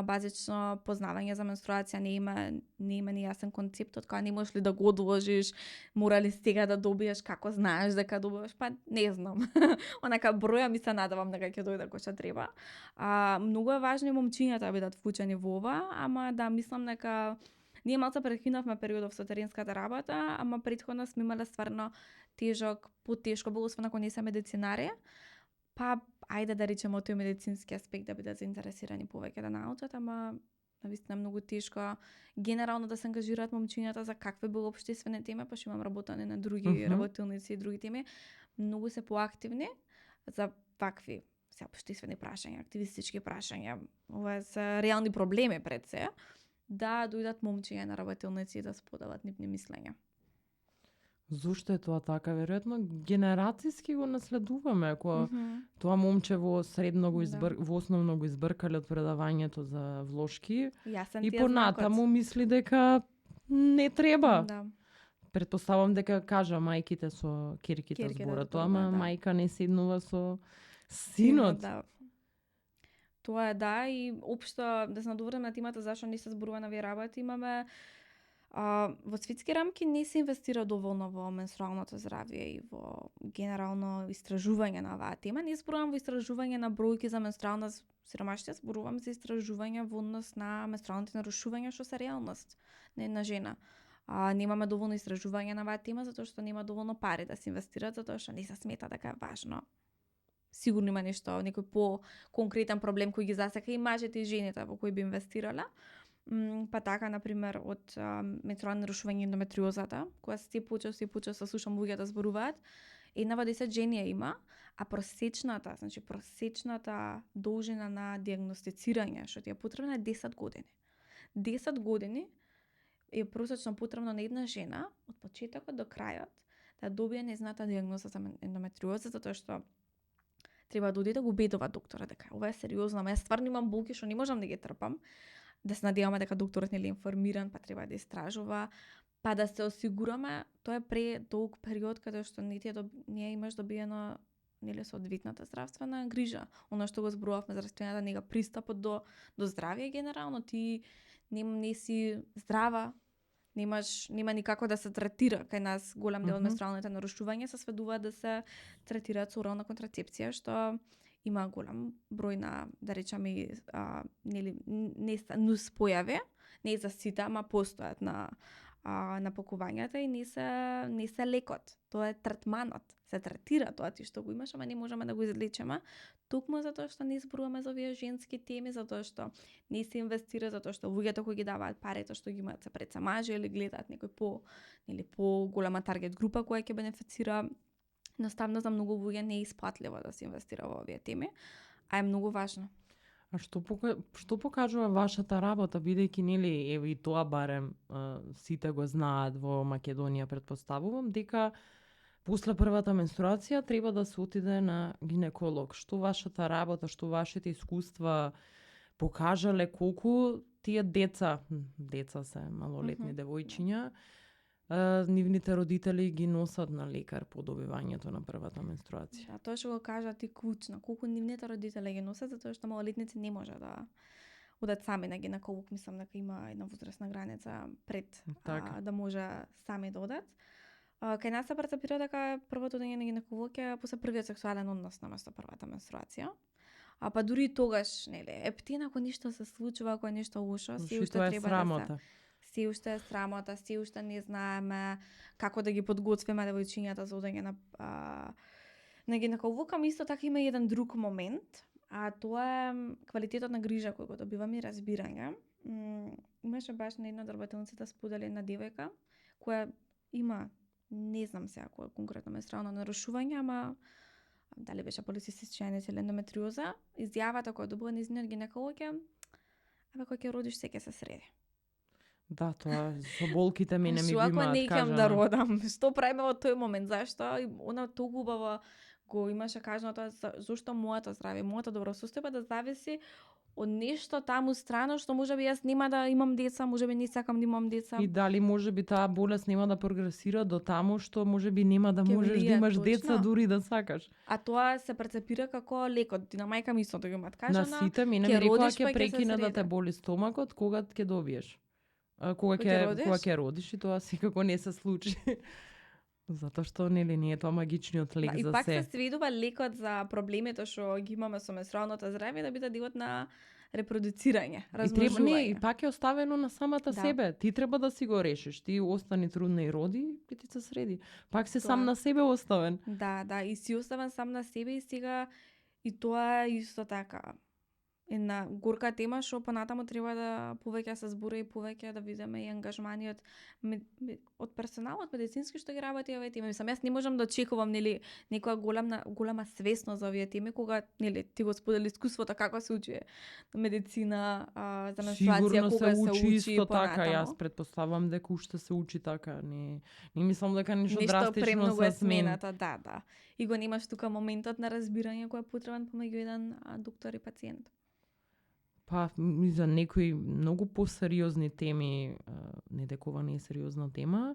базично познавање за менструација. Не има ни јасен концепт од кога не можеш ли да го одложиш, мора ли сега да добиеш, како знаеш дека добиваш, па не знам. Онака броја ми се надевам дека ќе дојде кој што треба. Многу е важно и момчињата да бидат вклучени во ова, ама да, мислам дека ние малце прекинавме периодов со теренската работа, ама претходно сме имале стварно потешко било, освен ако не се медицинари. Па, ајде да речеме од тој медицински аспект да бидат заинтересирани повеќе да научат, ама навистина многу тешко генерално да се ангажираат момчињата за какви било општествени теми, па што имам работене на други работилници и други теми, многу се поактивни за вакви општествени прашања, активистички прашања. Ова се реални проблеми пред се, да дојдат момчиња на работилници и да споделат нивни мислења. Зошто е тоа така? Веројатно генерацијски го наследуваме. Ако тоа момче во средно го во основно го избркале од предавањето за влошки, и понатаму мисли дека не треба. Да. Претпоставам дека кажа мајките со ќерките зборат тоа, ама мајка не седнува со синот. Да. Тоа е да, и општо да се надоврзам на темата зашто не се зборува на овие работи, имаме во светски рамки не се инвестира доволно во менструалното здравје и во генерално истражување на оваа тема. Не зборувам во истражување на бројки за менструална сиромаштија, зборувам за истражување во однос на менструалните нарушувања што се реалност на една жена. Немаме доволно истражување на оваа тема затоа што нема доволно пари да се инвестираат, затоа што не се смета дека е важно. Сигурно има нешто, некој по-конкретен проблем кој ги засека и мажите и жените во кои би инвестирала. Па така, например, од менструални нарушувања ендометриозата, која се почесто се слушам луѓе да зборуваат, 1 во 10 жени ја има, а просечната должина на дијагностицирање што ти е потребна е 10 години. 10 години е просечно потребно на една жена од почетокот до крајот да добие незната дијагноза за ендометриоза, затоа што треба да оди да го убедува доктора дека ова е сериозно, ама јас стварно имам болки што не можам да ги трпам. Да се надеваме дека докторот нели информиран, па треба да истражува, па да се осигураме, тоа е предолг период каде што не имаш добиено нели соодветната здравствена грижа. Оно што го зборувавме за растојаната нега пристапот до здравје генерално, ти не си здрава, нема никако да се третира. Кај нас голем дел од менструалните нарушувања се сведуваат да се третираат со орална контрацепција, што има голем број на, да речеме, нели, нус појави, не за сите, ама постојат на на пакувањата и не се лекот. Тоа е третманот. Се третира тоа ти што го имаш, ама не можеме да го излечиме. Токму затоа што не зборуваме за овие женски теми, затоа што не се инвестира, затоа што луѓето кои ги даваат парите што ги имаат се пред се мажи или гледаат некој по голема таргет група која ќе бенефицира. Едноставно за многу луѓе не е исплатливо да се инвестира во овие теми, а е многу важно. А што покажува вашата работа, бидејќи нели еве и тоа барем сите го знаат во Македонија, претпоставувам дека после првата менструација треба да се отиде на гинеколог. Што вашата работа, што вашите искуства покажале колку тие деца се малолетни девојчиња, нивните родители ги носат на лекар по добивањето на првата менструација. Да, тоа што го кажа ти клучно, колку нивните родители ги носат, затоа што малолетници не може да одат сами на гинеколог, мислам дека има една возрастна граница пред да може сами да одат. Кај нас се перцепира дека првото одење на гинеколог е после првиот сексуален однос наместо првата менструација. А па дури и тогаш, нели, птина ако ништо се случува, ако е нешто лошо, се уште треба да се се уште е срамота, се уште не знаеме како да ги подготвиме девојчињата за одење на гинеколог, ама исто така има еден друг момент, а тоа е квалитетот на грижа кој го добиваме и разбирање. Имаше баш на една од работелниците сподели една девојка која има, не знам сега кој конкретно менструално нарушување, ама дали беше полицистичен или ендометриоза, изјавата која добила нејзиниот гинеколог е: "Абе кога ќе родиш се ќе се среди." Да, тоа со болките мене ми имаат кажано. Ако не ќе да родам, што правиме во тој момент? Зашто? Она толку убаво го имаше кажано тоа, зашто моето здравје, моето добросостојба да зависи од нешто таму страно што можеби јас нема да имам деца, можеби не сакам да имам деца. И дали можеби таа болест нема да прогресира до таму што можеби нема да можеш да имаш деца дури да сакаш. А тоа се перцепира како лекот. На мајка ми исто да го имат кажано. На сите мене ми рекоа ќе прекине да те боли стомакот кога ќе добиеш. Кога ќе родиш, и тоа секако не се случи. Затоа што нели не е тоа магичниот лек за се. И пак се сведува лекот за проблемите што ги имаме со менструалното здравје да биде делот на репродуцирање, размножување. И пак е оставено на самата себе. Ти треба да си го решиш. Ти остани трудна и роди, и ти се среди. Пак си сам на себе оставен. Да, и си оставен сам на себе и сега и тоа е исто така една горка тема што понатаму треба да повеќе се збори и повеќе да видиме и ангажмани од персоналот медицински што ги работи овие теми. Мислам, јас не можам да очекувам нели некоја голема свесност за овие теми кога нели ти го сподели искуството како се учи медицина за менструација, кога се учи исто така. Јас претпоставам дека уште се учи така. Не мислам дека нешто драстично се смената. Да. И го немаш тука моментот на разбирање кој е потребен помеѓу еден доктор и пациент. Па, за некои многу посериозни теми, не дека ова не е сериозна тема,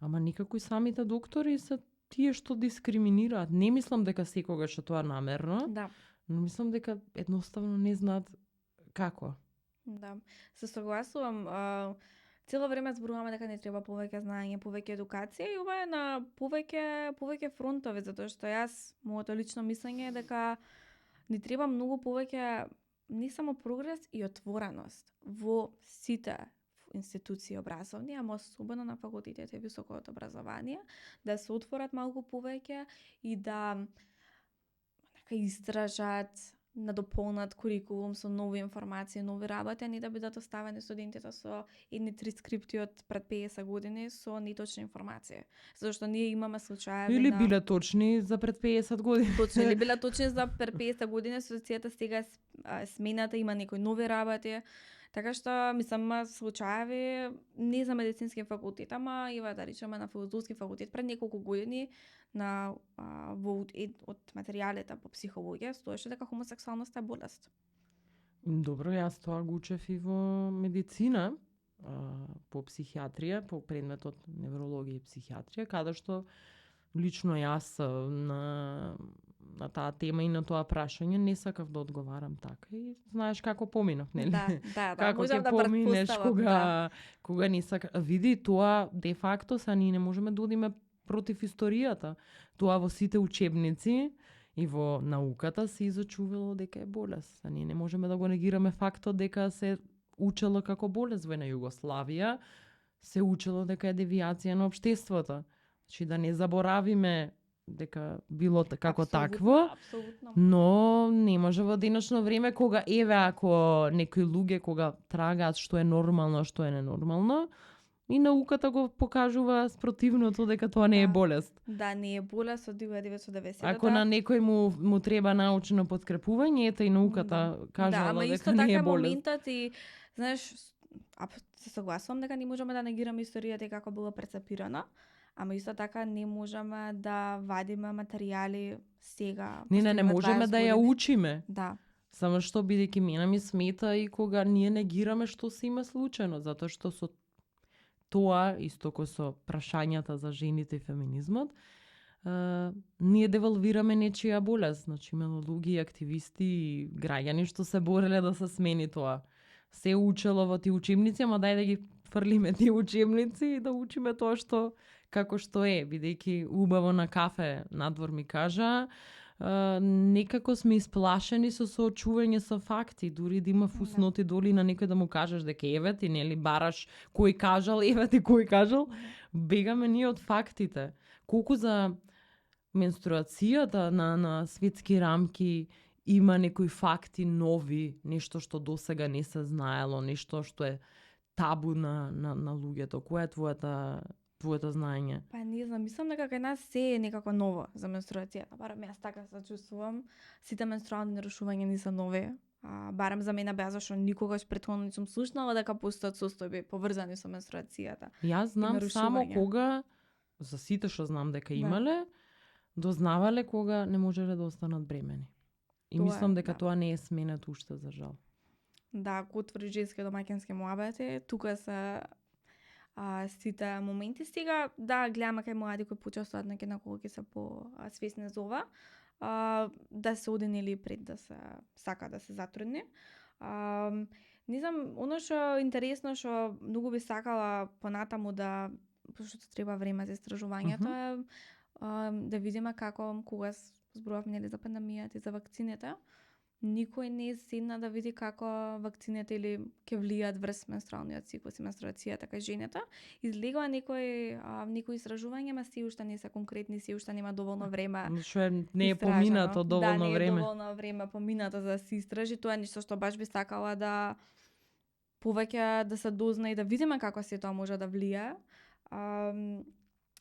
ама никако и самите доктори се тие што дискриминираат. Не мислам дека секогаш е тоа намерно, но мислам дека едноставно не знаат како. Да, се согласувам. Цело време зборуваме дека не треба повеќе знаење, повеќе едукација и ова е на повеќе фронтови, затоа што моето лично мислење е дека не треба многу повеќе не само прогрес и отвореност во сите институции образовни, ама особено на факултетите и високото образование, да се отворат малку повеќе и да истражат, надополнат курикулум со нови информации, нови работи, а не да бидат оставени студентите со едни 3 скрипти од пред 50 години со неточни информации. Зашто ние имаме случаи или биле точни за пред 50 години. Точно, или биле точни за пред 50 години, ситуацијата сега смената, има некои нови работи. Така што, мислам, случаи не за медицински факултет, ама и да речеме на филозофски факултет пред неколку години од материјалите по психологија стоеше дека хомосексуалноста е болест. Добро, јас тоа го учев и во медицина, по психијатрија, по предметот неврологија и психијатрија, каде што лично јас на таа тема и на тоа прашање не сакав да одговарам така и знаеш како поминав, нели? Да, како ќе поминеш кога не сакаш. Види, тоа де факто са ние не можеме да одиме против историјата. Тоа во сите учебници и во науката се изучувало дека е болест. А ние не можеме да го негираме фактот дека се учело како болест во на Југославија. се учело дека е девијација на општеството. Значи да не заборавиме дека било како такво, Апсолутно. но не може во денешно време кога еве ако некои луѓе кога трагаат што е нормално, што е ненормално, и науката го покажува спротивното дека тоа не е Да. болест. Да, не е болест од 1990. Ако на некој му треба научно подкрепување, ета и науката кажала ама дека исто не така е е болест. моментот и знаеш, се согласувам дека не можеме да негираме историјата и како било прецепирана, ама исто така не можеме да вадиме материјали сега. Не последниве можеме 20 да ја години. учиме. Да. Само што бидејќи мене ми смета и кога ние негираме што се има случајно, затоа што со тоа, исто кој со прашањата за жените и феминизмот, ние девалвираме нечија болест. Значи имало луѓе, активисти и граѓани што се бореле да се смени тоа. Се учело во тие учебници, ама дај да ги фрлиме тие учебници и да учиме тоа што како што е, бидејќи убаво на кафе надвор ми кажа, некако сме исплашени со соочување со факти, дури да има фусноти доли на некој да му кажеш дека еве ти нели бараш кој кажал, еве ти кој кажал, бегаме ние од фактите. Колку за менструацијата на светски рамки има некои факти нови, нешто што досега не се знаело, нешто што е табу на луѓето. Која е твоето знаење? Па не знам, мислам дека кај нас се е некако ново за менструацијата. Барам јас така се чувствувам. Сите менструални нарушувања не се нови. Барам за мене беа зашто никогаш претходно не сум слушнала дека постојат состојби поврзани со менструацијата. Јас знам само нарушување. кога, за сите што знам дека имале, дознавале кога не можеле да останат бремени. И Тоа е, мислам дека да. тоа не е сменето уште за жал. Да, ако отвори женски домаќински муабети, тука се сите моменти. Сега, да, гледаме кај млади кои почестуваат на кога ќе се по-свесни за ова, да се оди нели пред да се сака да се затрудни. Не знам, оно што е интересно, што многу би сакала понатаму да, пошто треба време за истражувањето, е да видиме како кога зборувавме нели за пандемијата и за вакцините, никој не седна да види како вакцините или ќе влијаат врз менструалниот циклус и менструацијата кај жената. Излегува некои истражувања, ама се уште не се конкретни, се уште нема доволно време. Што не е истражено. поминато доволно да, не е време. доволно време поминато за да се истражи. Тоа е нешто што баш би сакала да повеќе да се дозна и да видиме како се тоа може да влијае.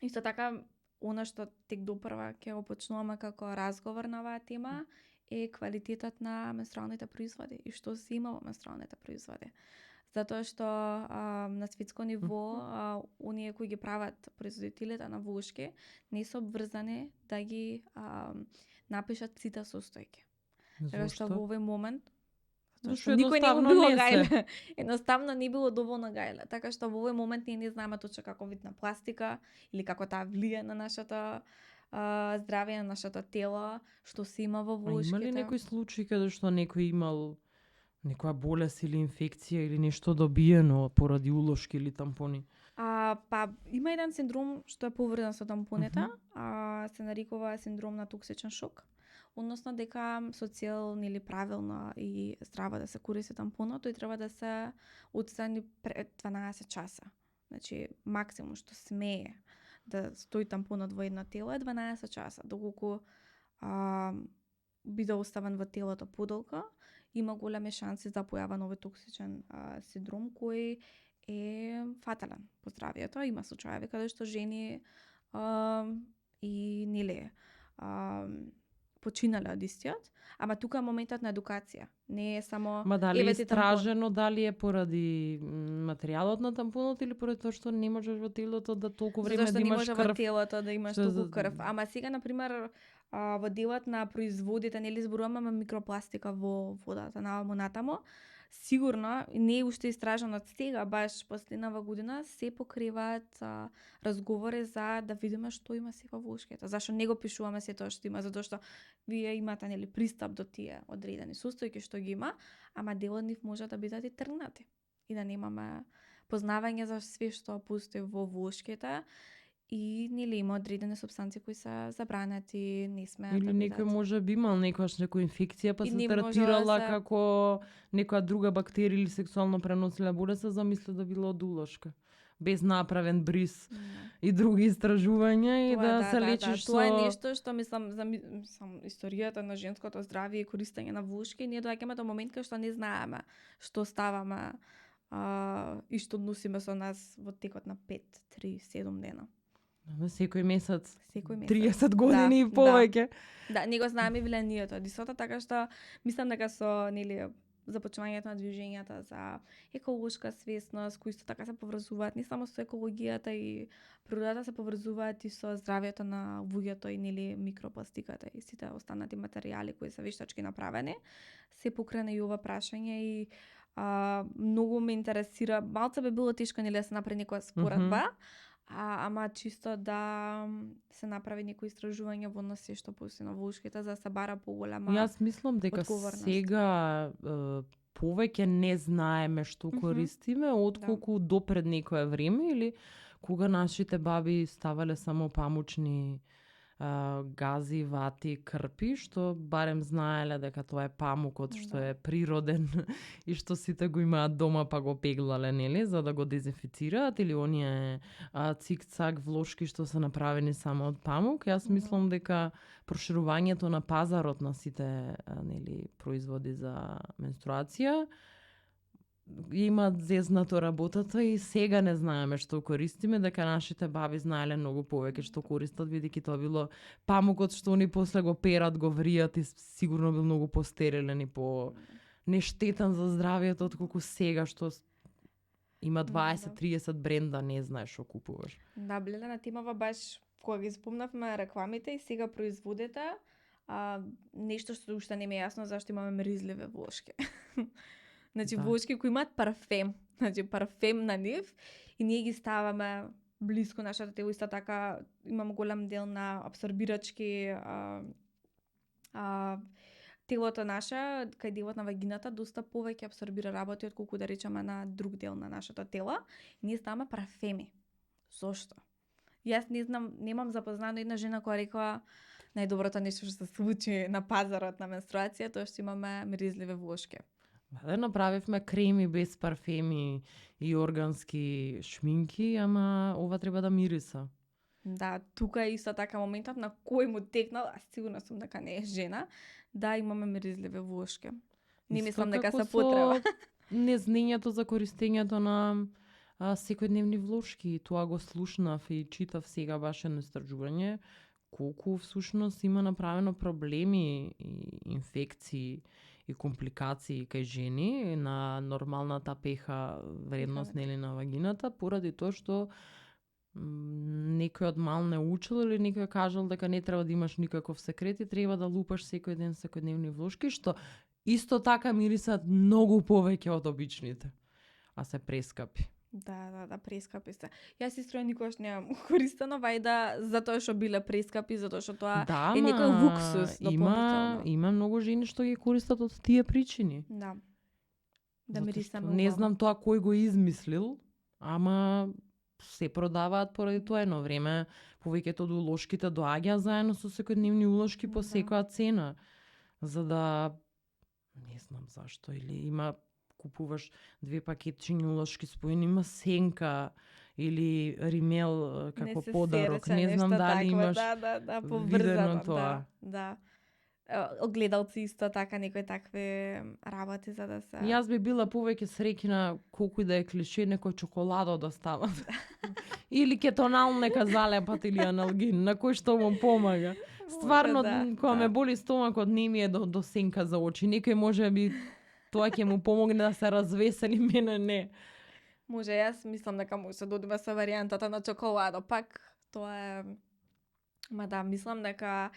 Исто така, она што тек допрва ќе го почнуваме како разговор на оваа тема е квалитетот на менструалните производи и што се има во менструалните производи. Затоа што на светско ниво оние кои ги прават производителите на волшки не се обврзани да ги напишат сите состојки. Така што во овој момент Зашто никој не го едноставно било не се. гајле. Едноставно не било доволно гајле. Така што во овој момент ние не знаеме точно како вид на пластика или како таа влие на нашата здравје, на нашето тело, што се има во волшките. Има ли некој случај каде што некој имал некоја болест или инфекција или нешто добиено поради улошки или тампони? Па има еден синдром што е поврзан со тампоните, се нарекува синдром на токсичен шок. Односно дека со цел нели правилно и здраво да се користи тампонот, тој треба да се отстрани пред 12 часа. Значи максимум што смее да стои тампонот во едно тело е 12 часа, доколку биде оставен во телото подолго, има големи шанси за појава на овој токсичен синдром кој е фатален по здравјето. Има случаи каде што жени и нели починале од истиот, ама тука е моментот на едукација. Не е само Ма дали е еве ти тампон. истражено, дали е поради материјалот на тампонот или поради тоа што не можеш во телото да толку време Зашто да не имаш може во крв? телото да имаш Што толку за- крв. Ама сега, например, во делот на производите, нели зборуваме микропластика во водата, наваму натаму, сигурно не е уште истражено од сега, баш последнава година се покриваат разговори за да видиме што има се во волшките. Зашто не го пишуваме се тоа што има, затоа што вие имате нели пристап до тие одредени состојки што ги има, ама дел од нив може да бидат и тргнати и да немаме познавање за све што постои во волшките. И нели има одредени супстанции кои се забранети, не смеат Или да некој бидат. може би имал некоја инфекција па И се не можела третирала се- како некоја друга бактерија или сексуално преносила болест, се замисля да било од улошка. без направен бриз и други истражувања и да се лечиш Тоа е со нешто што мислам историјата на женското здравје и користење на влушки, ние доаѓаме до момент кај што не знаеме што ставаме и што носиме со нас во текот на 5, 3, 7 дена. секој месец, Секој месец. 30 години и повеќе. Да, не го знаеме влијанието од истото, така што мислам дека со започнувањето на движењата за еколошка свесност, кои исто така се поврзуваат не само со екологијата и природата, се поврзуваат и со здравјето на луѓето и микропластиката и сите останати материјали кои се вештачки направени. Се покрена и ова прашање и многу ме интересира. Малце би било тешко да се направи некоја споредба, ама чисто да се направи некои истражување во нас што постои на влушките за да се бара поголема. Јас мислам дека сега повеќе не знаеме што користиме отколку до пред некое време или кога нашите баби ставале само памучни гази, вати, крпи, што барем знаеле дека тоа е памукот што е природен и што сите го имаат дома па го пеглале, нели, за да го дезинфицираат, или оние цик-цак влошки што се направени само од памук. Јас мислам дека проширувањето на пазарот на сите производи за менструација имаат зезнато работата и сега не знаеме што користиме, дека нашите баби знаеле многу повеќе што користат, бидејќи тоа било памукот што они после го перат, го вријат и сигурно бил многу постерилен и по нештетен за здравјето отколку сега што има 20-30 бренда, не знаеш што купуваш. Да, бледа на тимава баш кога ги спомнавме рекламите и сега производите, нешто што уште не ми е јасно зашто имаме миризливи влошки. Значи, влошки кои имаат парфем. Значи, парфем на нив и ние ги ставаме близко нашата тело. Исто така имам голем дел на абсорбирачки телото наше, кај делот на вагината, доста повеќе абсорбира работи отколку да речеме на друг дел на нашето тело. И ние ставаме парфеми. Зошто? Јас не знам, немам запознано една жена која рекла најдоброто нешто што се случи на пазарот на менструација, тоа што имаме миризливи влошки. Да, направивме креми без парфеми и органски шминки, ама ова треба да мириса. Да, тука е исто така моментот на кој му текнал, а сигурна сум дека не е жена, да имаме миризливи влошки. Не мислам дека се потреба. Незнаењето за користењето на секојдневни влошки, тоа го слушнав и читав сега баш едно истражување, колку всушност има направено проблеми и инфекции и компликации кај жени на нормалната пеха вредност нели на вагината поради тоа што некој од мал не учил или некој кажал дека не треба да имаш никаков секрет и треба да лупаш секој ден секојдневни влошки што исто така мирисат многу повеќе од обичните, а се прескапи. Да, прескапи се. Јас истро никогаш не користено вајда затоа што биле прескапи, затоа што тоа е некој луксус дополнително. Има многу жени што ги користат од тие причини. Да. Да мирисаме. Не знам тоа кој го измислил, ама се продаваат поради тоа едно време. Повеќето од улошките доаѓа заедно со секојдневни улошки по секоја цена. За да не знам зашто или има купуваш 2 пакетчиња улошки спојени, има сенка или римел како подарок. Не знам дали имаш видено тоа. Да. Огледалци исто така, некои такви работи за да се... Јас би била повеќе среќна колку и да е клише, некој чоколадо да стават. Или кетонал нека залепат или аналгин, на кој што му помага. Стварно, кога ме боли стомакот, не ми е до сенка за очи. Некој може би тоа ќе му помогне да се развесели, мене не. Може, јас мислам дека може да одиме со варијантата на чоколадо, пак тоа е... Ма да, мислам дека,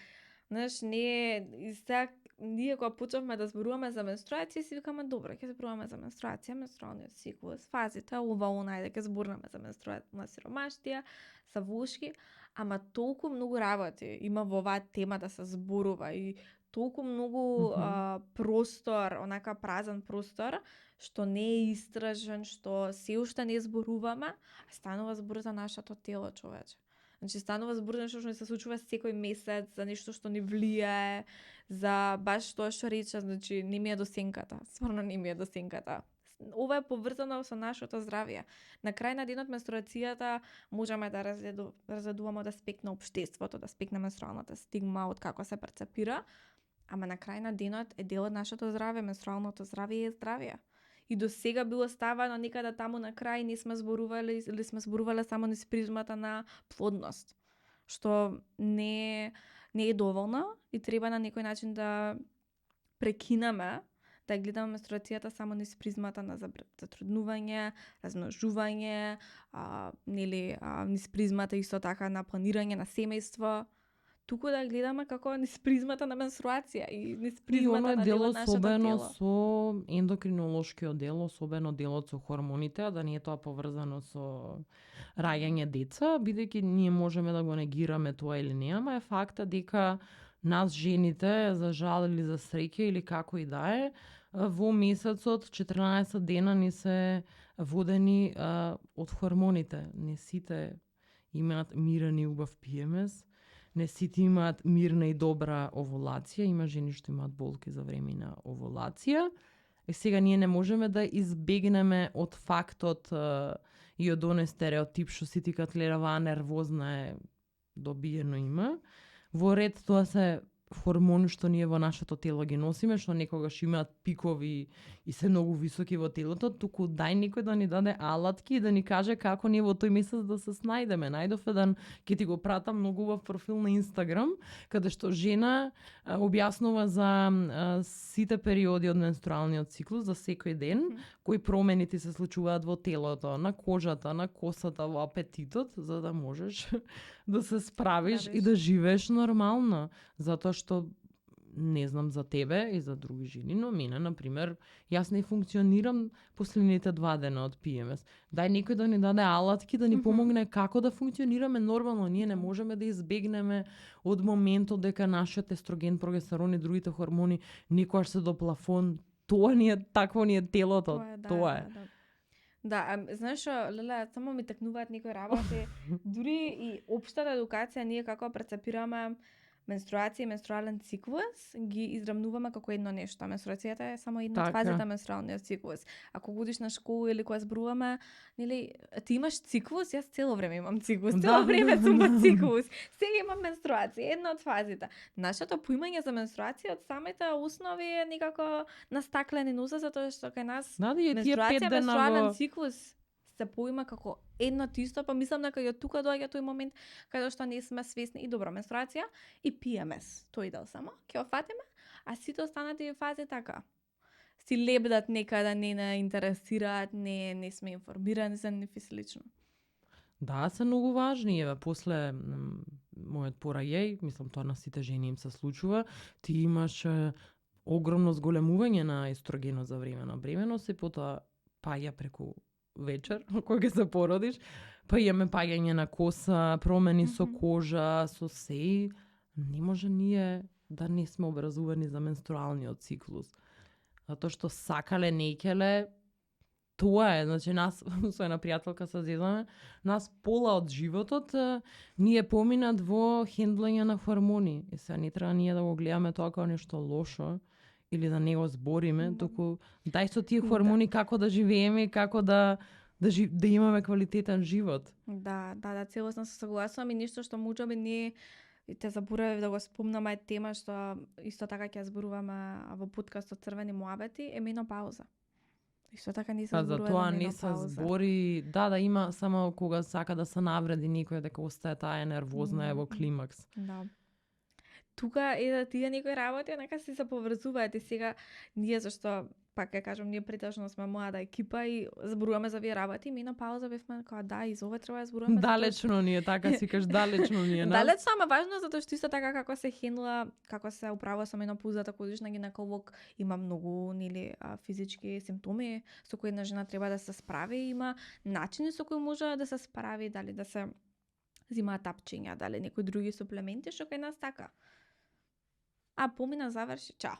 знаеш, ние кога почнавме да зборуваме за менструација, си викаме, добро, ќе зборуваме за менструација, менструалниот циклус, фазите, ова, онајде, ќе зборуваме за менструална сиромаштија, за влошки, ама толку многу работи има во оваа тема да се зборува и толку многу простор, онака празен простор, што не е истражен, што се уште не зборуваме, а станува збор за нашето тело, човече. Значи, станува збор за нешто што не се случува секој месец, за нешто што ни влијае, за баш тоа што рече, значи, не ми е до сенката, стварно не ми е до сенката. ова е поврзано со нашето здравје. На крај на денот менструацијата можеме да разгледуваме од аспект на општеството, од аспект на менструалната стигма, од како се перцепира, ама на крај на денот е дел од нашето здравје, менструалното здравје е здравје. И до сега било ставано некаде таму на крај, не сме зборували или сме зборувале само низ призмата на плодност, што не е доволно и треба на некој начин да прекинеме да гледаме менструацијата само низ призмата на затруднување, размножување, низ призмата исто така на планирање на семејство, туку да гледаме како низ призмата на менструација и низ призмата на делот нашето особено тело. со ендокринолошкиот дел, особено делот со хормоните, а да не е тоа поврзано со раѓање деца, бидејќи ние можеме да го негираме тоа или не, ама е факта дека нас жените, за жал или за среќа или како и да е, во месецот 14 дена ни се водени од хормоните. Не сите имаат мирен и убав PMS, не сите имаат мирна и добра овулација, има жени што имаат болки за време на овулација. И сега ние не можеме да избегнеме од фактот и од оној стереотип што сите катлераваа нервозна е добиено има. Во ред тоа се хормони што ние во нашето тело ги носиме, што некогаш имаат пикови и се многу високи во телото, туку дај некој да ни даде алатки и да ни каже како ние во тој месец да се снајдеме. Најдов еден, ќе ти го пратам, многу убав профил на Инстаграм, каде што жена објаснува за сите периоди од менструалниот циклус, за секој ден, кои промени ти се случуваат во телото, на кожата, на косата, во апетитот, за да можеш да се справиш и да живееш нормално. Затоа што не знам за тебе и за други жени, но мене, например, јас не функционирам последните 2 дена од PMS. Дај некој да ни даде алатки, да ни помогне како да функционираме нормално. Ние не можеме да избегнеме од моментот дека нашиот естроген, прогестерон и другите хормони никогаш се до плафон. Тоа ни е, такво ни е телото. Тоа е. Да, знаеш што, Леле, само ми текнуваат некои работи. Дури и општата едукација, ние како прецепираме менструација и менструален циклус, ги израмнуваме како едно нешто. Менструацијата е само една од фазите на менструалниот циклус. Ако годиш на школа или кога зборуваме, нели, ти имаш циклус, јас цело време имам циклус, цело време сум во циклус. Сега имам менструација, една од фазите. Нашето поимање за менструација од самите основи е некако настаклени носа, затоа што кај нас менструација, менструален циклус се поима како едно тисто, па мислам дека ја тука доаѓа тој момент каде што не сме свесни и добро менструација и PMS. Тој дел само ќе офатиме, а сите останати фази така си лебдат некаде, не интересираат, не сме информирани за нив и слично. Да, се многу важни. Еве, после мојот пораѓај, мислам тоа на сите жени им се случува, ти имаш огромно зголемување на естрогенот за време на бременост и потоа паѓа преку вечер, кога ќе се породиш, па имаме паѓање на коса, промени со кожа, со се. Не може ние да не сме образувани за менструалниот циклус. Затоа што сакале, некеле, тоа е. Значи, нас, со една пријателка се зезаме, нас пола од животот ни е поминат во хендлење на хормони. И сега не треба ние да го гледаме тоа како нешто лошо, или да не го збориме, току дај со тие хормони како да живееме, како да имаме квалитетен живот. Да, целосно се согласувам и нешто што можеби не те заборавив да го спомнам, е тема што исто така ќе зборуваме во подкастот Црвени муабети, е менопауза. Исто така не се зборува за тоа не се збори, да има само кога сака да се навреди некој дека остае таа нервозна е во климакс. Да. Тука е да тие некои работи, онака се поврзуваат и сега ние зашто пак ќе кажам, ние претежно сме млада екипа и зборуваме за овие работи, менопауза бевме како да, и за ова треба да зборуваме. Далечно ни е, така си кажеш, далечно ни е. Далечно, ама важно затоа што исто така како се хендла, како се управува со менопаузата, кога одиш на гинеколог, има многу физички симптоми со кои една жена треба да се справи, има начини со кои може да се справи, дали да се зимаат тапчиња, дали некои други суплементи што кај нас така. А помина заврши, чао.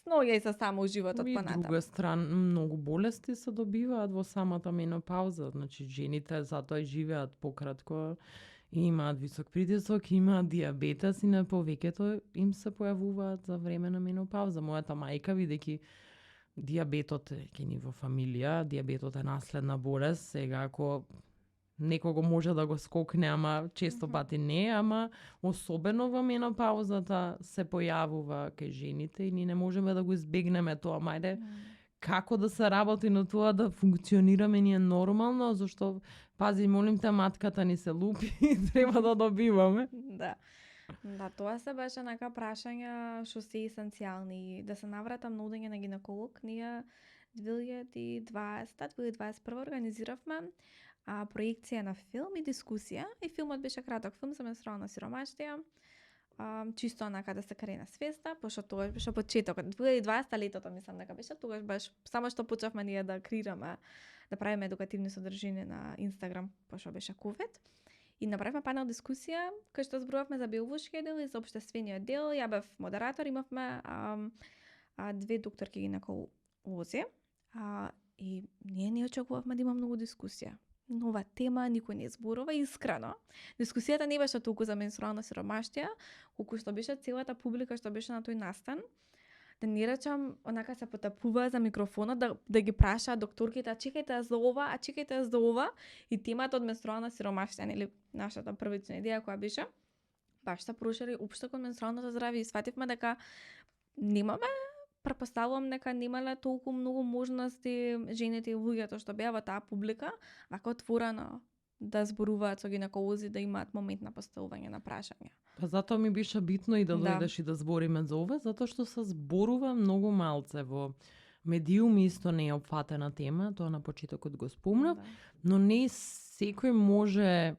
Сноѓај се само животот понатаму. И друга страна, многу болести се добиваат во самата менопауза. Значи, жените затоа и живеат пократко и имаат висок притисок, имаат диабетес и на повеќето им се појавуваат за време на менопауза. Мојата мајка, бидејќи дијабетот е ке ни во фамилија, дијабетот е наследна болест, сега ако некого може да го скокне, ама често пати не, ама особено во менопаузата се појавува кај жените и ние не можеме да го избегнеме тоа, мајде како да се работи на тоа да функционираме ние нормално, зашто пази, молим те, матката ни се лупи и треба да добиваме. Да. Да, тоа се беше нака прашања што се есенцијални. Да се навратам на одење на гинеколог, ние 2020-2021 организиравме проекција на филм и дискусија. И филмот беше краток филм за менструална сиромаштија. Чисто онака да се крене свеста, пошто тогаш беше почетокот. 2020 летото мислам дека беше, тогаш беше само што почнавме ние да креираме, да правиме едукативни содржини на Инстаграм, пошто беше ковид. И направивме панел дискусија, кај што зборувавме за биолошкиот дел и за општествениот дел. Ја бев модератор, имавме две докторки гинеколози. И ние не очекувавме да има многу дискусија. Нова тема, никој не зборува, искрено. Дискусијата не беше толку за менструална сиромаштија, колку што беше целата публика што беше на тој настан. Да не речам, онака се потапува за микрофонот, да ги праша докторките, чекајте за ова, чекајте за ова. И темата од менструална сиромаштија, нели, нашата првична идеја која беше, баш се прошири општо кон менструалното здравје и свативме дека немаме, претпоставувам дека немале толку многу можности жените и луѓето што беа во таа публика, вака отворено да зборуваат со гинеколози, да имаат момент на поставување на прашања. Па затоа ми беше битно и да дојдеш и да збориме за ова, затоа што се зборува многу малце во медиуми, исто не е опфатена тема, тоа на почетокот го спомнав, но не секој може,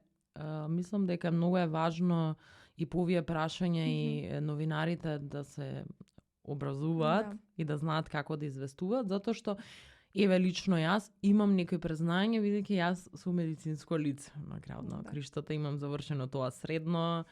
мислам дека многу е важно и по овие прашања и новинарите да се образуваат и да знаат како да известуваат, затоа што еве лично јас имам некои признање, бидејќи јас сум медицинско лице. На крајот на криштата имам завршено тоа средно,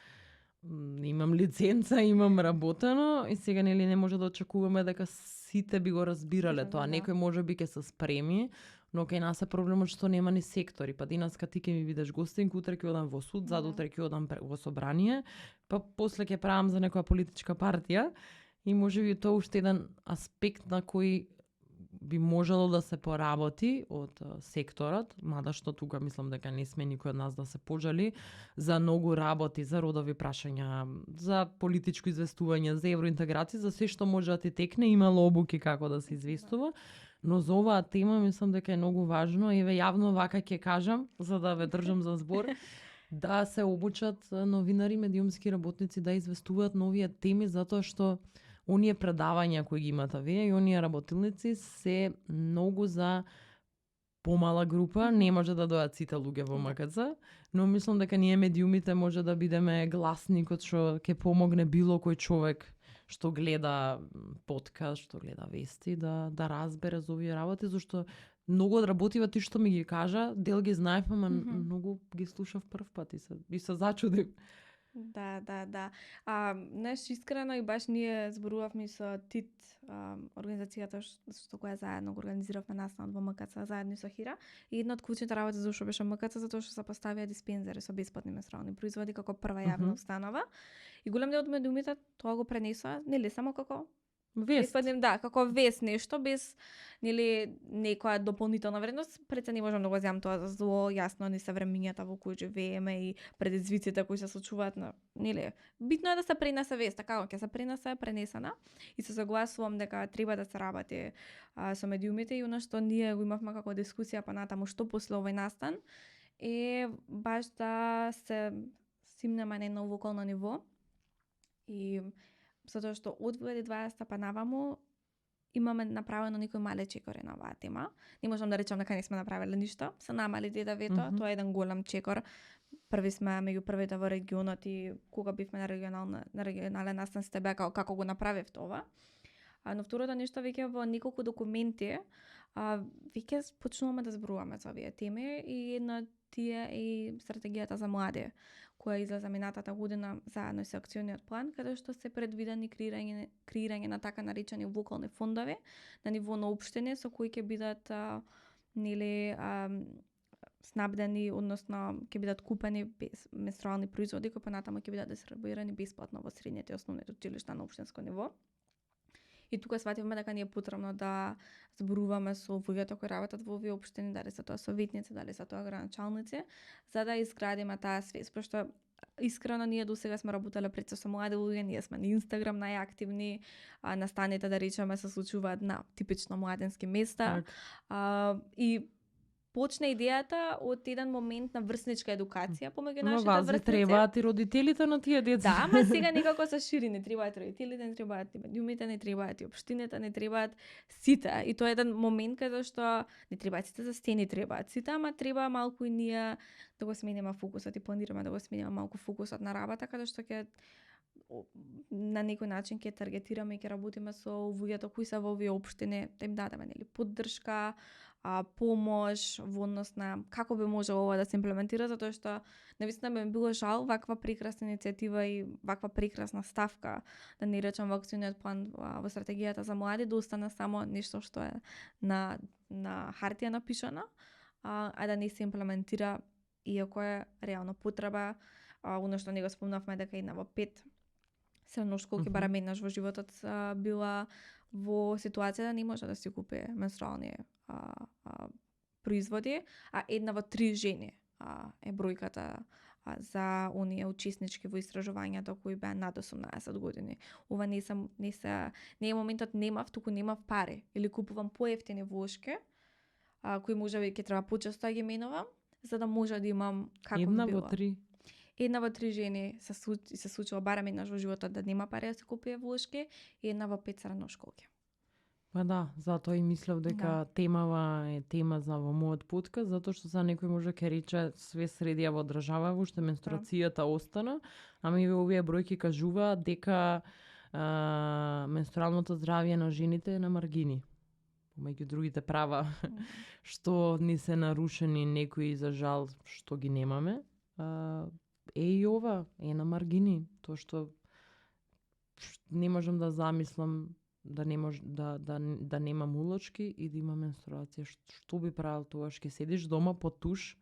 имам лиценца, имам работено и сега нели не може да очекуваме дека сите би го разбирале тоа. Некој можеби ќе се спреми, но кај нас е проблемот што нема ни сектори. Па денеска ти ќе ми бидеш гостинка, утре ќе одам во суд, задутре ќе одам во собрание, па после ќе правам за некоја политичка партија и можеби тоа уште еден аспект на кој би можело да се поработи од секторот, мада што тука мислам дека не сме никој од нас да се пожали, за многу работи, за родови прашања, за политичко известување, за евроинтеграција, за се што може да ти текне, имало обуки како да се известува, но за оваа тема мислам дека е многу важно, еве јавно вака ќе кажам, за да ве држам за збор, да се обучат новинари, медиумски работници да известуваат нови теми, затоа што оние предавања кои ги имате вие и оние работилници се многу за помала група, не може да дојдат сите луѓе во МКЦ, но мислам дека ние медиумите може да бидеме гласникот што ќе помогне било кој човек што гледа подкаст, што гледа вести, да разбере за овие работи, зашто многу од работива ти што ми ги кажа, дел ги знаев, ама многу ги слушав прв пат и се зачудив. Да. Знаеш, искрено и баш ние зборувавме со ТИТ, организацијата што која заедно го организиравме настанот во МКЦ заедно со Хира. И една од клучните работи зашто беше МКЦ, затоа што се поставија диспензери со бесплатни менструални производи како прва јавна установа. И голем дел од медиумите тоа го пренесоа, нели само како вест. Како вест нешто без нели некоја дополнителна вредност. Пред се не можам да го земам тоа за зло, јасно ни се времињата во кои живееме и предизвиците кои се случуваат на нели. Битно е да се пренесе вест, како ќе се пренесена и се согласувам дека треба да се работи со медиумите и она што ние го имавме како дискусија понатаму што после овој настан е баш да се стимнеме на едно локално ниво и затоа што од 2020 па наваму имаме направено некои мале чекори на оваа тема. Не можам да речам дека не сме направиле ништо. Се намали ДДВ-то, тоа е еден голем чекор. Први сме меѓу првите во регионот и кога бивме на регионален настан сте беа како го направив тоа. Но второто нешто веќе во неколку документи веќе почнуваме да зборуваме за овие теми и една тие и стратегијата за млади која излезе минатата година заедно со акциониот план, каде што се предвидени креирање на така наречени локални фондови на ниво на општини со кои ќе бидат снабдени, односно ќе бидат купени менструални производи кои понатаму ќе бидат дистрибуирани бесплатно во средните и основните училишта на општинско ниво. И тука свативме дека ни е потребно да зборуваме со луѓето кои работат во овие општини, дали се тоа советници, дали се тоа граначалници, за да изградиме таа свест, пошто искрено ние досега сме работеле пред со млади луѓе, ние сме на Инстаграм најактивни, настаните да речеме се случуваат на типично младенски места. И почна идејата од еден момент на врсничка едукација помеѓу нашите вас врсници. требаат и родителите на тие деца. Да, ама сега некако се шири, не требаат родителите, не требаат медиумите, не требаат и општините, не требаат сите. И тоа е еден момент каде што не требаат сите за стени, требаат сите, ама треба малку и ние да го смениме фокусот и планираме да го смениме малку фокусот на работа, каде што ќе на некој начин ќе таргетираме и ќе работиме со луѓето кои се во овие општини, да им дадеме нели поддршка, помош во однос на како би можело ова да се имплементира, затоа што навистина би ми било жал ваква прекрасна иницијатива и ваква прекрасна ставка, да не речам во акциониот план во стратегијата за млади, да остане само нешто што е на хартија напишано, а да не се имплементира, иако е реално потреба, оно што не го спомнавме дека една во 5 средношколки барем еднаш во животот била во ситуација да не може да си купи менструални производи, а една во 3 жени е бројката за оние учеснички во истражувањето кои беа над 18 години. Ова не е моментот немав, туку немав пари или купувам поевтини влошки кои можеби ќе треба почесто да ги менувам, за да може да имам како Една било. во 3. Една во 3 жени се случува барем еднаш во животот да нема пари да се купи влошки и една во 5 средношколки. Па да, затоа и мислев дека темава е тема за во мојот подкаст, затоа што за некој може ќе рече све средија во држава, уште менструацијата остана, ама и овие бројки кажуваат дека менструалното здравје на жените е на маргини. Помеѓу другите права што ни се нарушени, некои за жал што ги немаме, е и ова е на маргини, тоа што не можам да замислам да немам улочки и да имам менструација. Што би правил тоа? Ќе седиш дома под туш?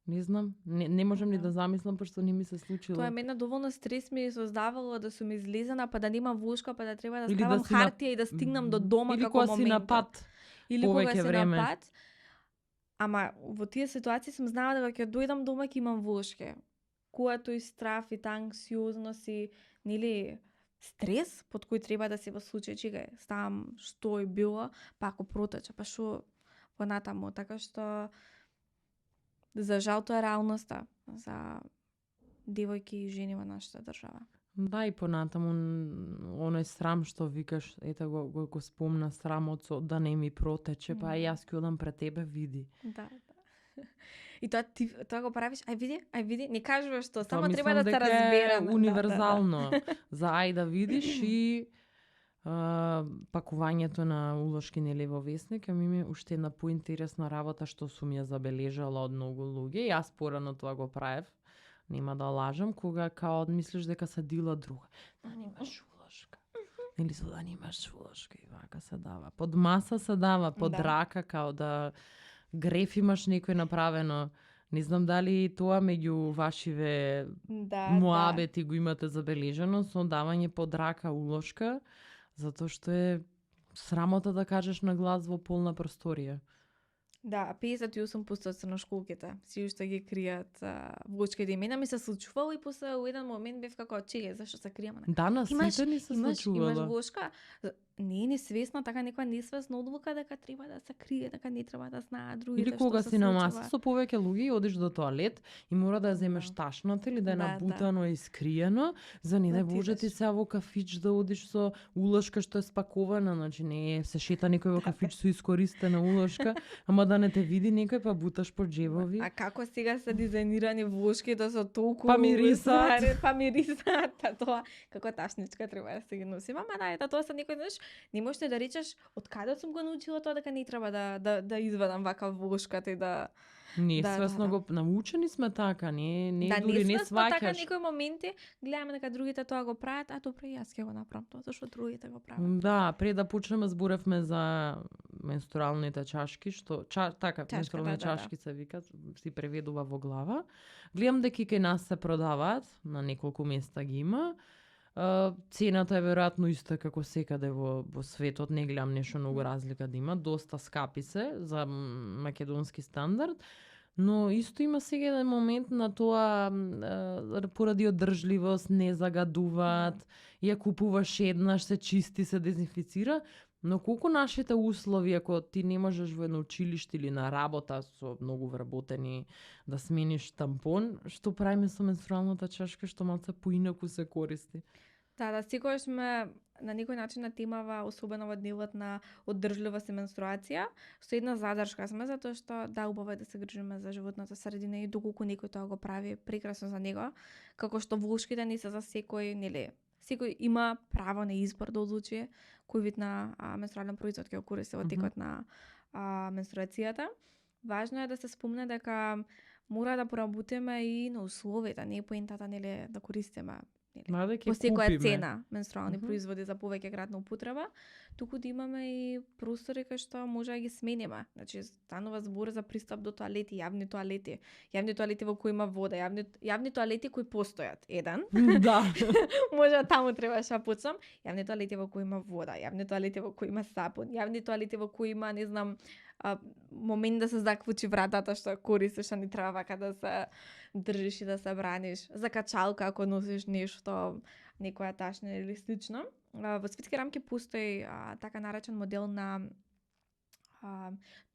Не знам, не можам ни да замислам пошто не ми се случило. Тоа е мене доволно стрес ми создавало да сум излезена, па да немам влошка, па да треба да Или ставам да си хартија и да стигнам до дома како моментот. Или кога си на пат. Или кога си време. на пат. Ама во тие ситуации сум знала дека ќе дојдам дома ќе имам влошки. Кога тој страф и таа анксиозност и нели стрес под кој треба да се во случај чека ставам што е било, па ако протече, па што понатаму, така што за жал тоа е реалноста за девојки и жени во нашата држава. Да, и понатаму оној срам што викаш, ето го спомна срамот со да не ми протече, па јас ќе одам пред тебе, види. Да. И тоа го правиш, ај види, не кажуваш тоа, само Тоа треба да се мислам дека разбереме. е универзално за ај да видиш и пакувањето на улошки нели во весник, ами ми уште една поинтересна работа што сум ја забележала од многу луѓе. Јас порано тоа го правев, нема да лажам, кога као мислиш дека се дила друга. Да немаш улошка. Или со да немаш улошка и вака се дава. Под маса се дава, под рака, као да греф имаш некој направено. Не знам дали тоа меѓу вашиве муабети го имате забележено, со давање под рака улошка, затоа што е срамота да кажеш на глас во полна просторија. Да, 58% од средношколките си уште ги кријат влошките имена. Ми се случувало и после еден момент бев како чеке, зашто се криеме? Да, на сите ни се случувало. Имаш влошка? Не е несвесна, така некоја несвесна одлука дека треба да се крие, дека не треба да знаат другите или кога што си на маса со повеќе луѓе и одиш до тоалет и мора да ја земеш ташната или да е набутано и скриено, за не да Боже ти се во кафич да одиш со улошка што е спакована, значи не се шета некој во кафич со искористена улошка, ама да не те види некој па буташ по џебови. А како сега се дизајнирани влошки да се толку па мирисат, тоа како ташничка треба да се ги носиме, ама да, тоа се некој, знаеш, не можеш да речеш од каде сум го научила тоа дека не треба да извадам вака влошката и да не, свесно го научени сме така, не дури не сваќаш. Така некои моменти гледаме дека другите тоа го прават, а добро јас ќе го направам тоа, зашто другите го прават. Да, пред да почнеме зборевме за менструалните чашки, што менструални чашки се викат, си преведува во глава. Гледам дека кај нас се продаваат, на неколку места ги има. Цената е веројатно иста како секаде во светот, не гледам нешто многу разлика да има, доста скапи се за македонски стандард, но исто има сега еден момент на тоа поради одржливост не загадуваат, ја купуваш еднаш, се чисти, се дезинфицира, но колку нашите услови, ако ти не можеш во едно училиште или на работа со многу вработени да смениш тампон, што правиме со менструалната чашка што малце поинаку се користи? Да, секогаш сме на некој начин на темава, особено во делот на одржливост и менструација, со една задршка сме, затоа што да, убаво е да се грижиме за животната средина и доколку некој тоа го прави, прекрасно за него, како што волшките не се за секој, нели, секој има право на избор да одлучи кој вид на менструален производ ќе го користи во текот на менструацијата. Важно е да се спомне дека мора да поработиме и на условията, не е поентата, нели, да користиме по секоја цена менструални производи за повеќе кратна употреба, туку да имаме и простори кај што може да ги смениме. Значи, станува збор за пристап до тоалети, јавни тоалети во кои има вода, јавни тоалети кои постојат. Еден. Да. Може таму требаше да почнам. Јавни тоалети во кои има вода, јавни тоалети во кои има сапун, јавни тоалети во кои има, не знам, момент да се заквучи вратата што користиш, а не треба вака да се држиш и да се браниш. За качалка ако носиш нешто, некоја ташна или слично. Во светски рамки постои така наречен модел на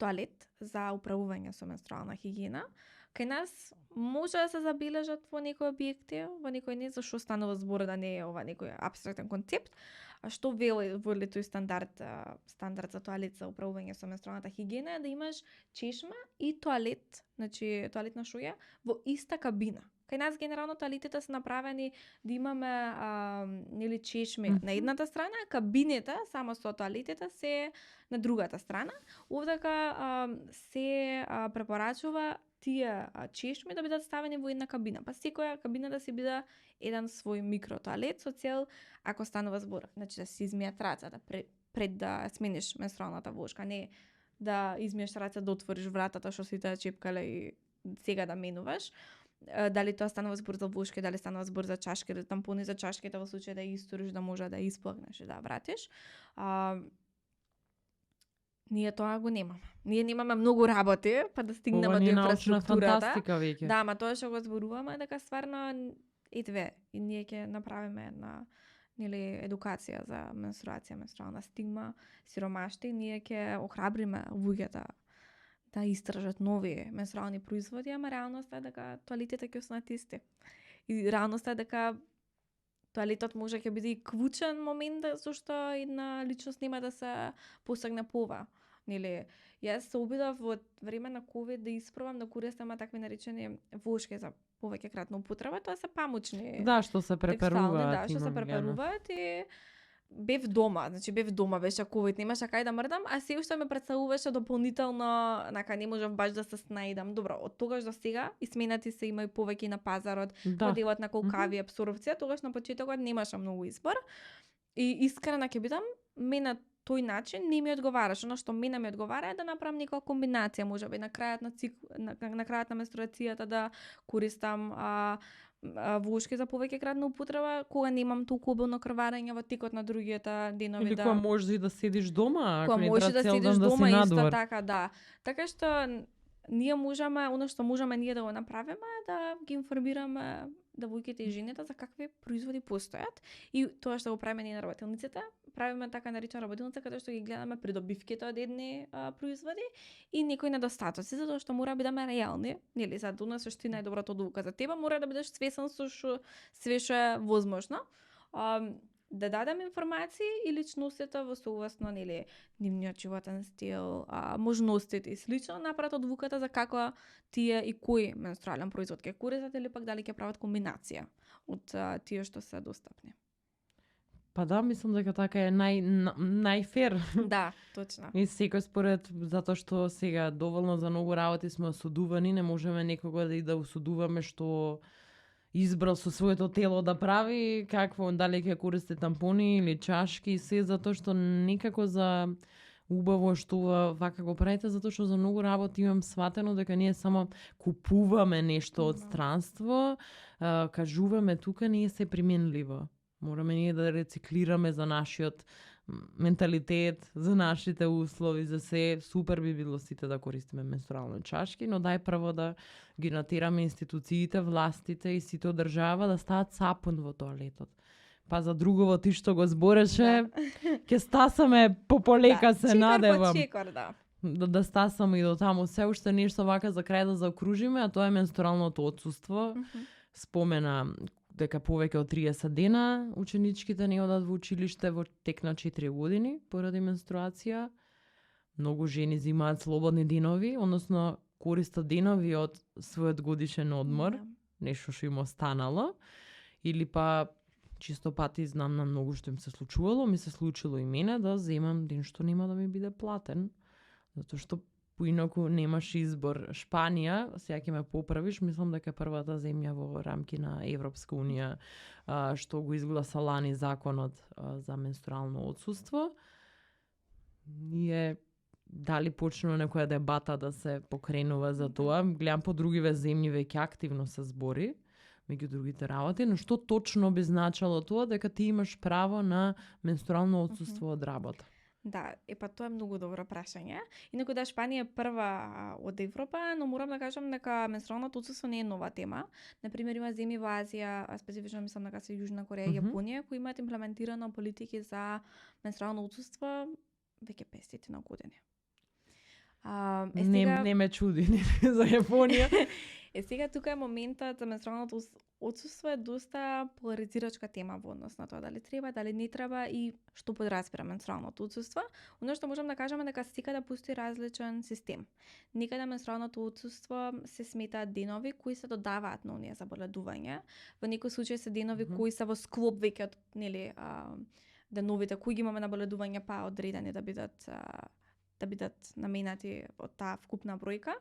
тоалет за управување со менструална хигиена. Кај нас може да се забележат во некои објекти, во некои не, зашто станува збор да не е ова некој апстрактен концепт, а што вели тој стандард за тоалет за управување со менструалната хигиена е да имаш чешма и тоалет, значи тоалетна шуја во иста кабина. Кај нас генерално тоалетите се направени да имаме нели чешми на едната страна, а кабините само со тоалетите се на другата страна. Овдека се препорачува тие чешми да бидат ставени во една кабина. Па секоја кабина да си биде еден свој микротоалет со цел, ако станува збор, значи да си измијат рацата пред да смениш менструалната вошка, не да измиеш раца да отвориш вратата што си таа чепкале и сега да менуваш. Дали тоа станува збор за вошки, дали станува збор за чашки, или тампони за чашките во случај да историш да може да исплагнеш и да вратиш. Ние тоа го немаме. Ние немаме многу работи, па да стигнеме до инфраструктурата. Веќе. Да, ма тоа што го зборуваме дека стварно и ние ќе направиме една нели едукација за менструација, менструална стигма, сиромаштво и ние ќе охрабриме луѓето да истражат нови менструални производи, ама реалноста е дека тоалетите ќе останат исти. И реалноста е дека тоалетот може ќе биде и клучен момент зашто една личност нема да се посегне по ова. Нели, јас се обидов во време на ковид да испробам да користам такви наречени вошки за повеќе кратна употреба, тоа се памучни. Да, што се преперуваат. Да, што се преперуваат и бев дома, беше ковид, немаше кај да мрдам, а се уште ме представуваше дополнително, не можев баш да се снаидам. Добро, од тогаш до сега и сменати се има и повеќе на пазарот, во делот на колкави абсорбција, тогаш на почетокот немаше многу избор. И искрена ќе бидам, мене тој начин не ми одговараше, но што мене ми одговара е да направам некоја комбинација, можеби на крајот на крајот на менструацијата да користам вошки за повеќе кратна употреба, кога немам толку обилно крварење во текот на другите денови. Или кога можеш и да седиш дома, ако не треба да седиш дома исто така, да. Така што ние можеме, она што можеме ние да го направиме е да ги информираме девојките и жените за какви производи постојат и тоа што го правиме ние на работилниците, правиме така наречена работилница каде што ги гледаме придобивките од едни производи и некои недостатоци, затоа што мора да бидеме реални, нели, за да донесеш ти најдобрата одлука за тебе, мора да бидеш свесен со све што е возможно. Да дадам информации и личностите во согласно, нели, нивниот животен стил, можностите и слично, направат одлуката за каква тие и кој менструален производ ќе користат или пак дали ќе прават комбинација од тие што се достапни. Па да, мислам дека така е најфер. Да, точно. И секој според, затоа што сега доволно за многу работи сме осудувани, не можеме некого да и да осудуваме што избрал со своето тело да прави, какво, дали ќе користи тампони или чашки и се, затоа што некако за убаво што вака го правите, затоа што за многу работи имам сватено дека ние само купуваме нешто од странство, кажуваме тука, не е се применливо. Мораме ние да рециклираме за нашиот менталитет, за нашите услови, за се. Супер би било сите да користиме менструални чашки, но дај прво да ги натераме институциите, властите и сите од држава да стават сапун во тоалетот. Па за другово ти што го збореше, ќе стасаме пополека, се надевам. Чекор, да. Да стасаме и до таму. Се уште нешто вака за крај да заокружиме, а тоа е менструалното отсуство. Спомена дека повеќе од 30 дена ученичките не одат во училиште во тек на 4 години поради менструација. Многу жени земаат слободни денови, односно користат денови од својот годишен одмор, нешто што им останало, или па чисто пати знам на многу што им се случувало, ми се случило и мене да земам ден што нема да ми биде платен, затоа што поинаку немаш избор. Шпанија, сега ќе ме поправиш, мислам дека е првата земја во рамки на Европска унија што го изгласа лани законот за менструално отсуство. Ние дали почнува некоја дебата да се покренува за тоа. Гледам по другиве земји веќе активно се збори меѓу другите работи, но што точно би значало тоа дека ти имаш право на менструално отсуство од работа? Да, па тоа е многу добро прашање. Инаку да, Шпанија е прва од Европа, но морам да кажам дека менструалното отсуство не е нова тема. Например, има земји во Азија, специфично мислам дека се Јужна Кореја и Јапонија, кои имаат имплементирано политики за менструално отсуство веќе 500 на години. Не ме чуди за Јапонија. Сега тука е моментот за менструалното отсуство е доста поларизирачка тема во однос на тоа дали треба, дали не треба и што подразбира менструалното отсуство. Оно што можам да кажам е дека секаде постои различен систем. Некаде менструалното отсуство се сметаат денови кои се додаваат на оние заболедувања. Во некој случај се денови кои се во склоп веќе од деновите кои ги имаме наболедувања па одредени да бидат наменати од таа вкупна бројка.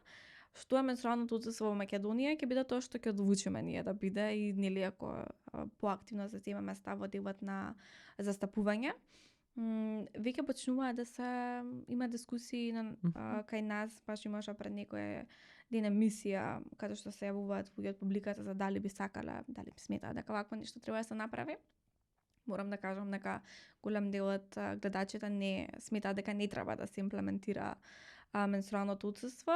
Што е менструалното отсуство во Македонија ќе биде тоа што ќе одлучиме ние да биде и нели ако поактивно се земеме став во делот на застапување. Веќе почнува да се има дискусии кај нас, баш имаше пред некој ден емисија каде што се јавуваат луѓе од публиката за дали би сакале, дали сметаат дека вакво нешто треба да се направи. Морам да кажам дека голем дел од гледачите не сметаат дека не треба да се имплементира менструалното отсуство.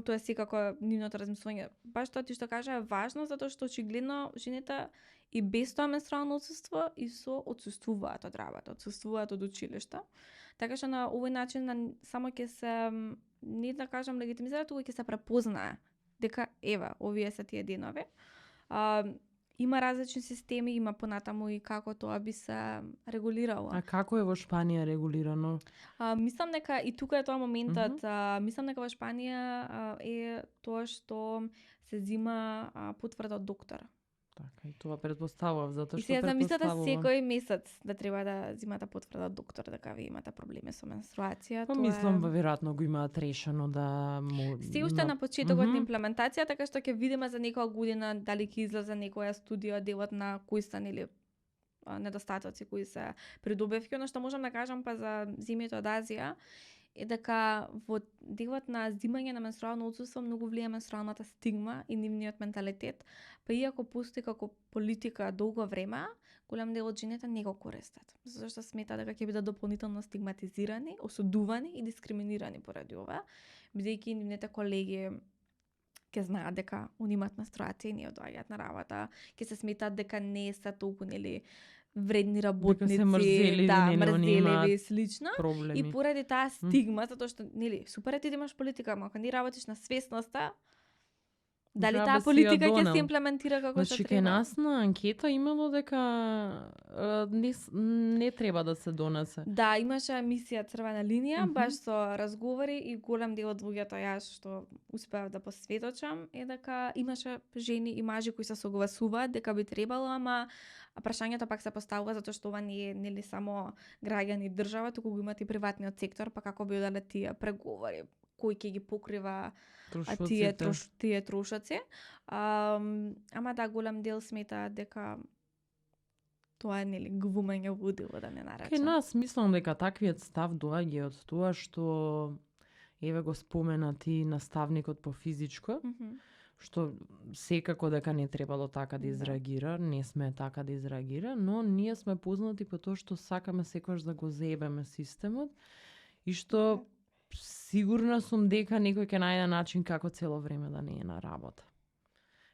Тоа е секако нивното размислување. Баш тоа ти што кажа е важно затоа што очигледно жените и без тоа менструално отсуство и со отсуствуваат од работа, отсуствуваат од училиште. Така што на овој начин само ќе се не да кажам легитимизира, туку ќе се препознае дека ева, овие се тие денови. Има различни системи, има понатаму и како тоа би се регулирало. А како е во Шпанија регулирано? Мислам дека и тука е тоа моментот. Мислам дека во Шпанија е тоа што се зима потврда од доктор. Така, и тоа претпоставував, затоа што И сега замислете секој месец да треба да зимате потврда од доктор дека ви имате проблеми со менструација. Па мислам, веројатно го имаат решено да Се уште на почетокот на имплементација, така што ќе видиме за некоја година дали ќе излезе некоја студија делот на кои се нели недостатоци кои се придобивки. Она што можам да кажам па за земјите од Азија е дека во делот на зимање на менструално отсуство многу влие менструалната стигма и нивниот менталитет, па иако постои како политика долго време, голем дел од жените не го користат, затоа што сметаат дека ќе бидат дополнително стигматизирани, осудувани и дискриминирани поради ова, бидејќи нивните колеги ќе знаат дека они имаат менструација и не доаѓаат на работа, ќе се сметаат дека не се толку нели вредни работници, мрзеливи и слично. Проблеми. И поради таа стигма, затоа што нели супер е ти да имаш политика, ама ако не работиш на свесноста, дали таа политика ќе се имплементира како што треба? Кај нас на анкета имало дека не треба да се донесе. Да, имаше емисија Црвена линија, баш со разговори и голем дел од луѓето јас што успеав да посведочам е дека имаше жени и мажи кои се согласуваат дека би требало, ама прашањето пак се поставува затоа што ова не е нели само граѓани и држава, туку го имат и приватниот сектор, па како би одале тие преговори, кој ќе ги покрива тие трошоци. Ама да, голем дел смета дека тоа е нели гвумење во дело, да не наречам. Кај нас мислам дека таквиот став доаѓа од тоа што еве го спомена ти наставникот по физичко, што секако дека не требало така да изреагира, не сме така да изреагира, но ние сме познати по тоа што сакаме секогаш да го заебеме системот и што сигурна сум дека некој ќе најде начин како цело време да не е на работа.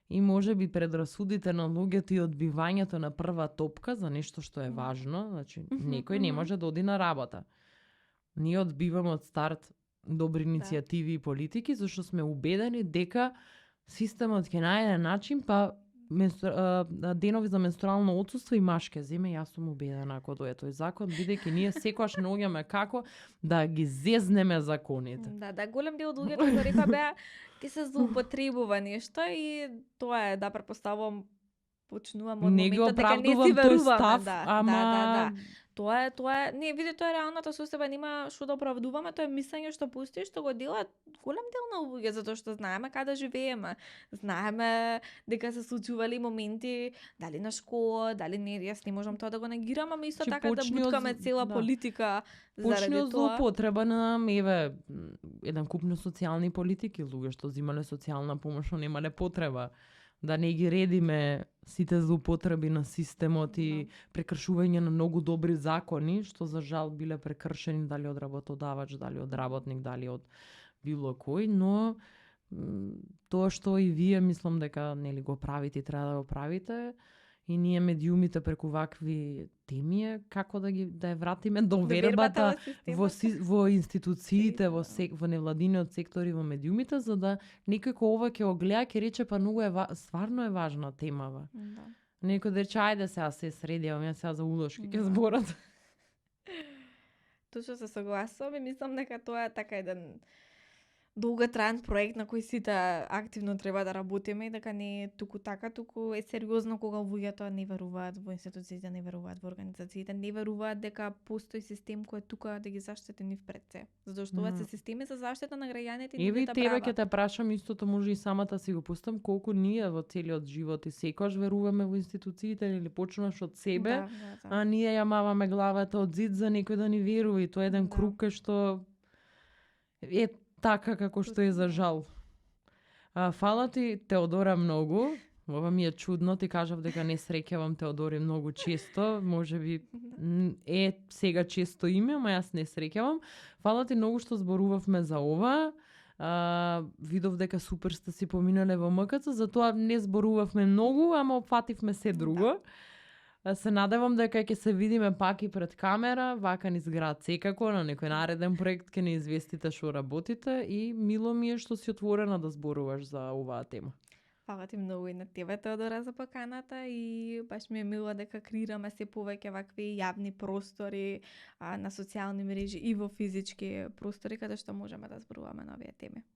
И може би предрасудите на луѓето и одбивањето на прва топка за нешто што е важно, значи некој не може да оди на работа. Ние одбиваме од старт добри иницијативи и политики, зашто сме убедени дека системот ќе најде начин, па денови за менструално отсуство и маш ќе земе, јас сум убедена ако дое тој закон, бидејќи ние секогаш наоѓаме како да ги зезнеме законите. Да, голем дел од луѓето што рекоа беа ќе се злоупотребува нешто и тоа е, да, претпоставувам, почнувам од моментот дека не си веруваме, да. Тоа е, не, види, тоа е реалната состојба, нема што да оправдуваме, тоа е мислење што постои, што го делат голем дел на луѓе, затоа што знаеме каде живееме. Знаеме дека се случували моменти, дали на школа, дали не, јас не можам тоа да го негирам, ама исто така да буткаме цела политика заради тоа. Почни злоупотреба на еден куп на социјални политики, луѓе што земале социјална помош, но немале потреба. Да не ги редиме сите злоупотреби на системот и прекршување на многу добри закони, што за жал биле прекршени дали од работодавач, дали од работник, дали од било кој, но тоа што и вие мислам дека нели го правите и треба да го правите, и ние медиумите преку вакви теми е како да ја вратиме довербата во институциите, во невладиниот сектор и во медиумите, за да некој кој ова ќе го гледа ќе рече па многу стварно е важна темава. Да. Некој да рече ајде сега се средјавам, јас сега за улошки ќе зборат. Точно се согласувам и мислам дека тоа е така еден долготраен проект на кој сите активно треба да работиме и дека не е туку така, туку е сериозно кога луѓето не веруваат во институциите, не веруваат во организациите, не веруваат дека постои систем кој е тука да ги заштити нив пред се. Затоа што ова се системи за заштита на граѓаните и нивните права. Еве тебе ќе те прашам истото, може и самата си го пустам, колку ние во целиот живот и секогаш веруваме во институциите или почнуваш од себе, а ние ја маваме главата од зид за некој да ни верува и тоа е еден круг кај што е така како што е за жал. Фала ти, Теодора, многу. Ова ми е чудно, ти кажав дека не среќавам Теодори многу често, може би е сега често име, ама јас не среќавам. Фала ти многу што зборувавме за ова. Видов дека супер сте си поминале во МКЦ, затоа не зборувавме многу, ама опфативме се друго. Се надевам дека ќе се видиме пак и пред камера, вака низ град секако, на некој нареден проект ќе не известите што работите и мило ми е што си отворена да зборуваш за оваа тема. Фала ти многу и на тебе, Теодора, за поканата и баш ми е мило дека креираме се повеќе вакви јавни простори на социјални мрежи и во физички простори каде што можеме да зборуваме на овие теми.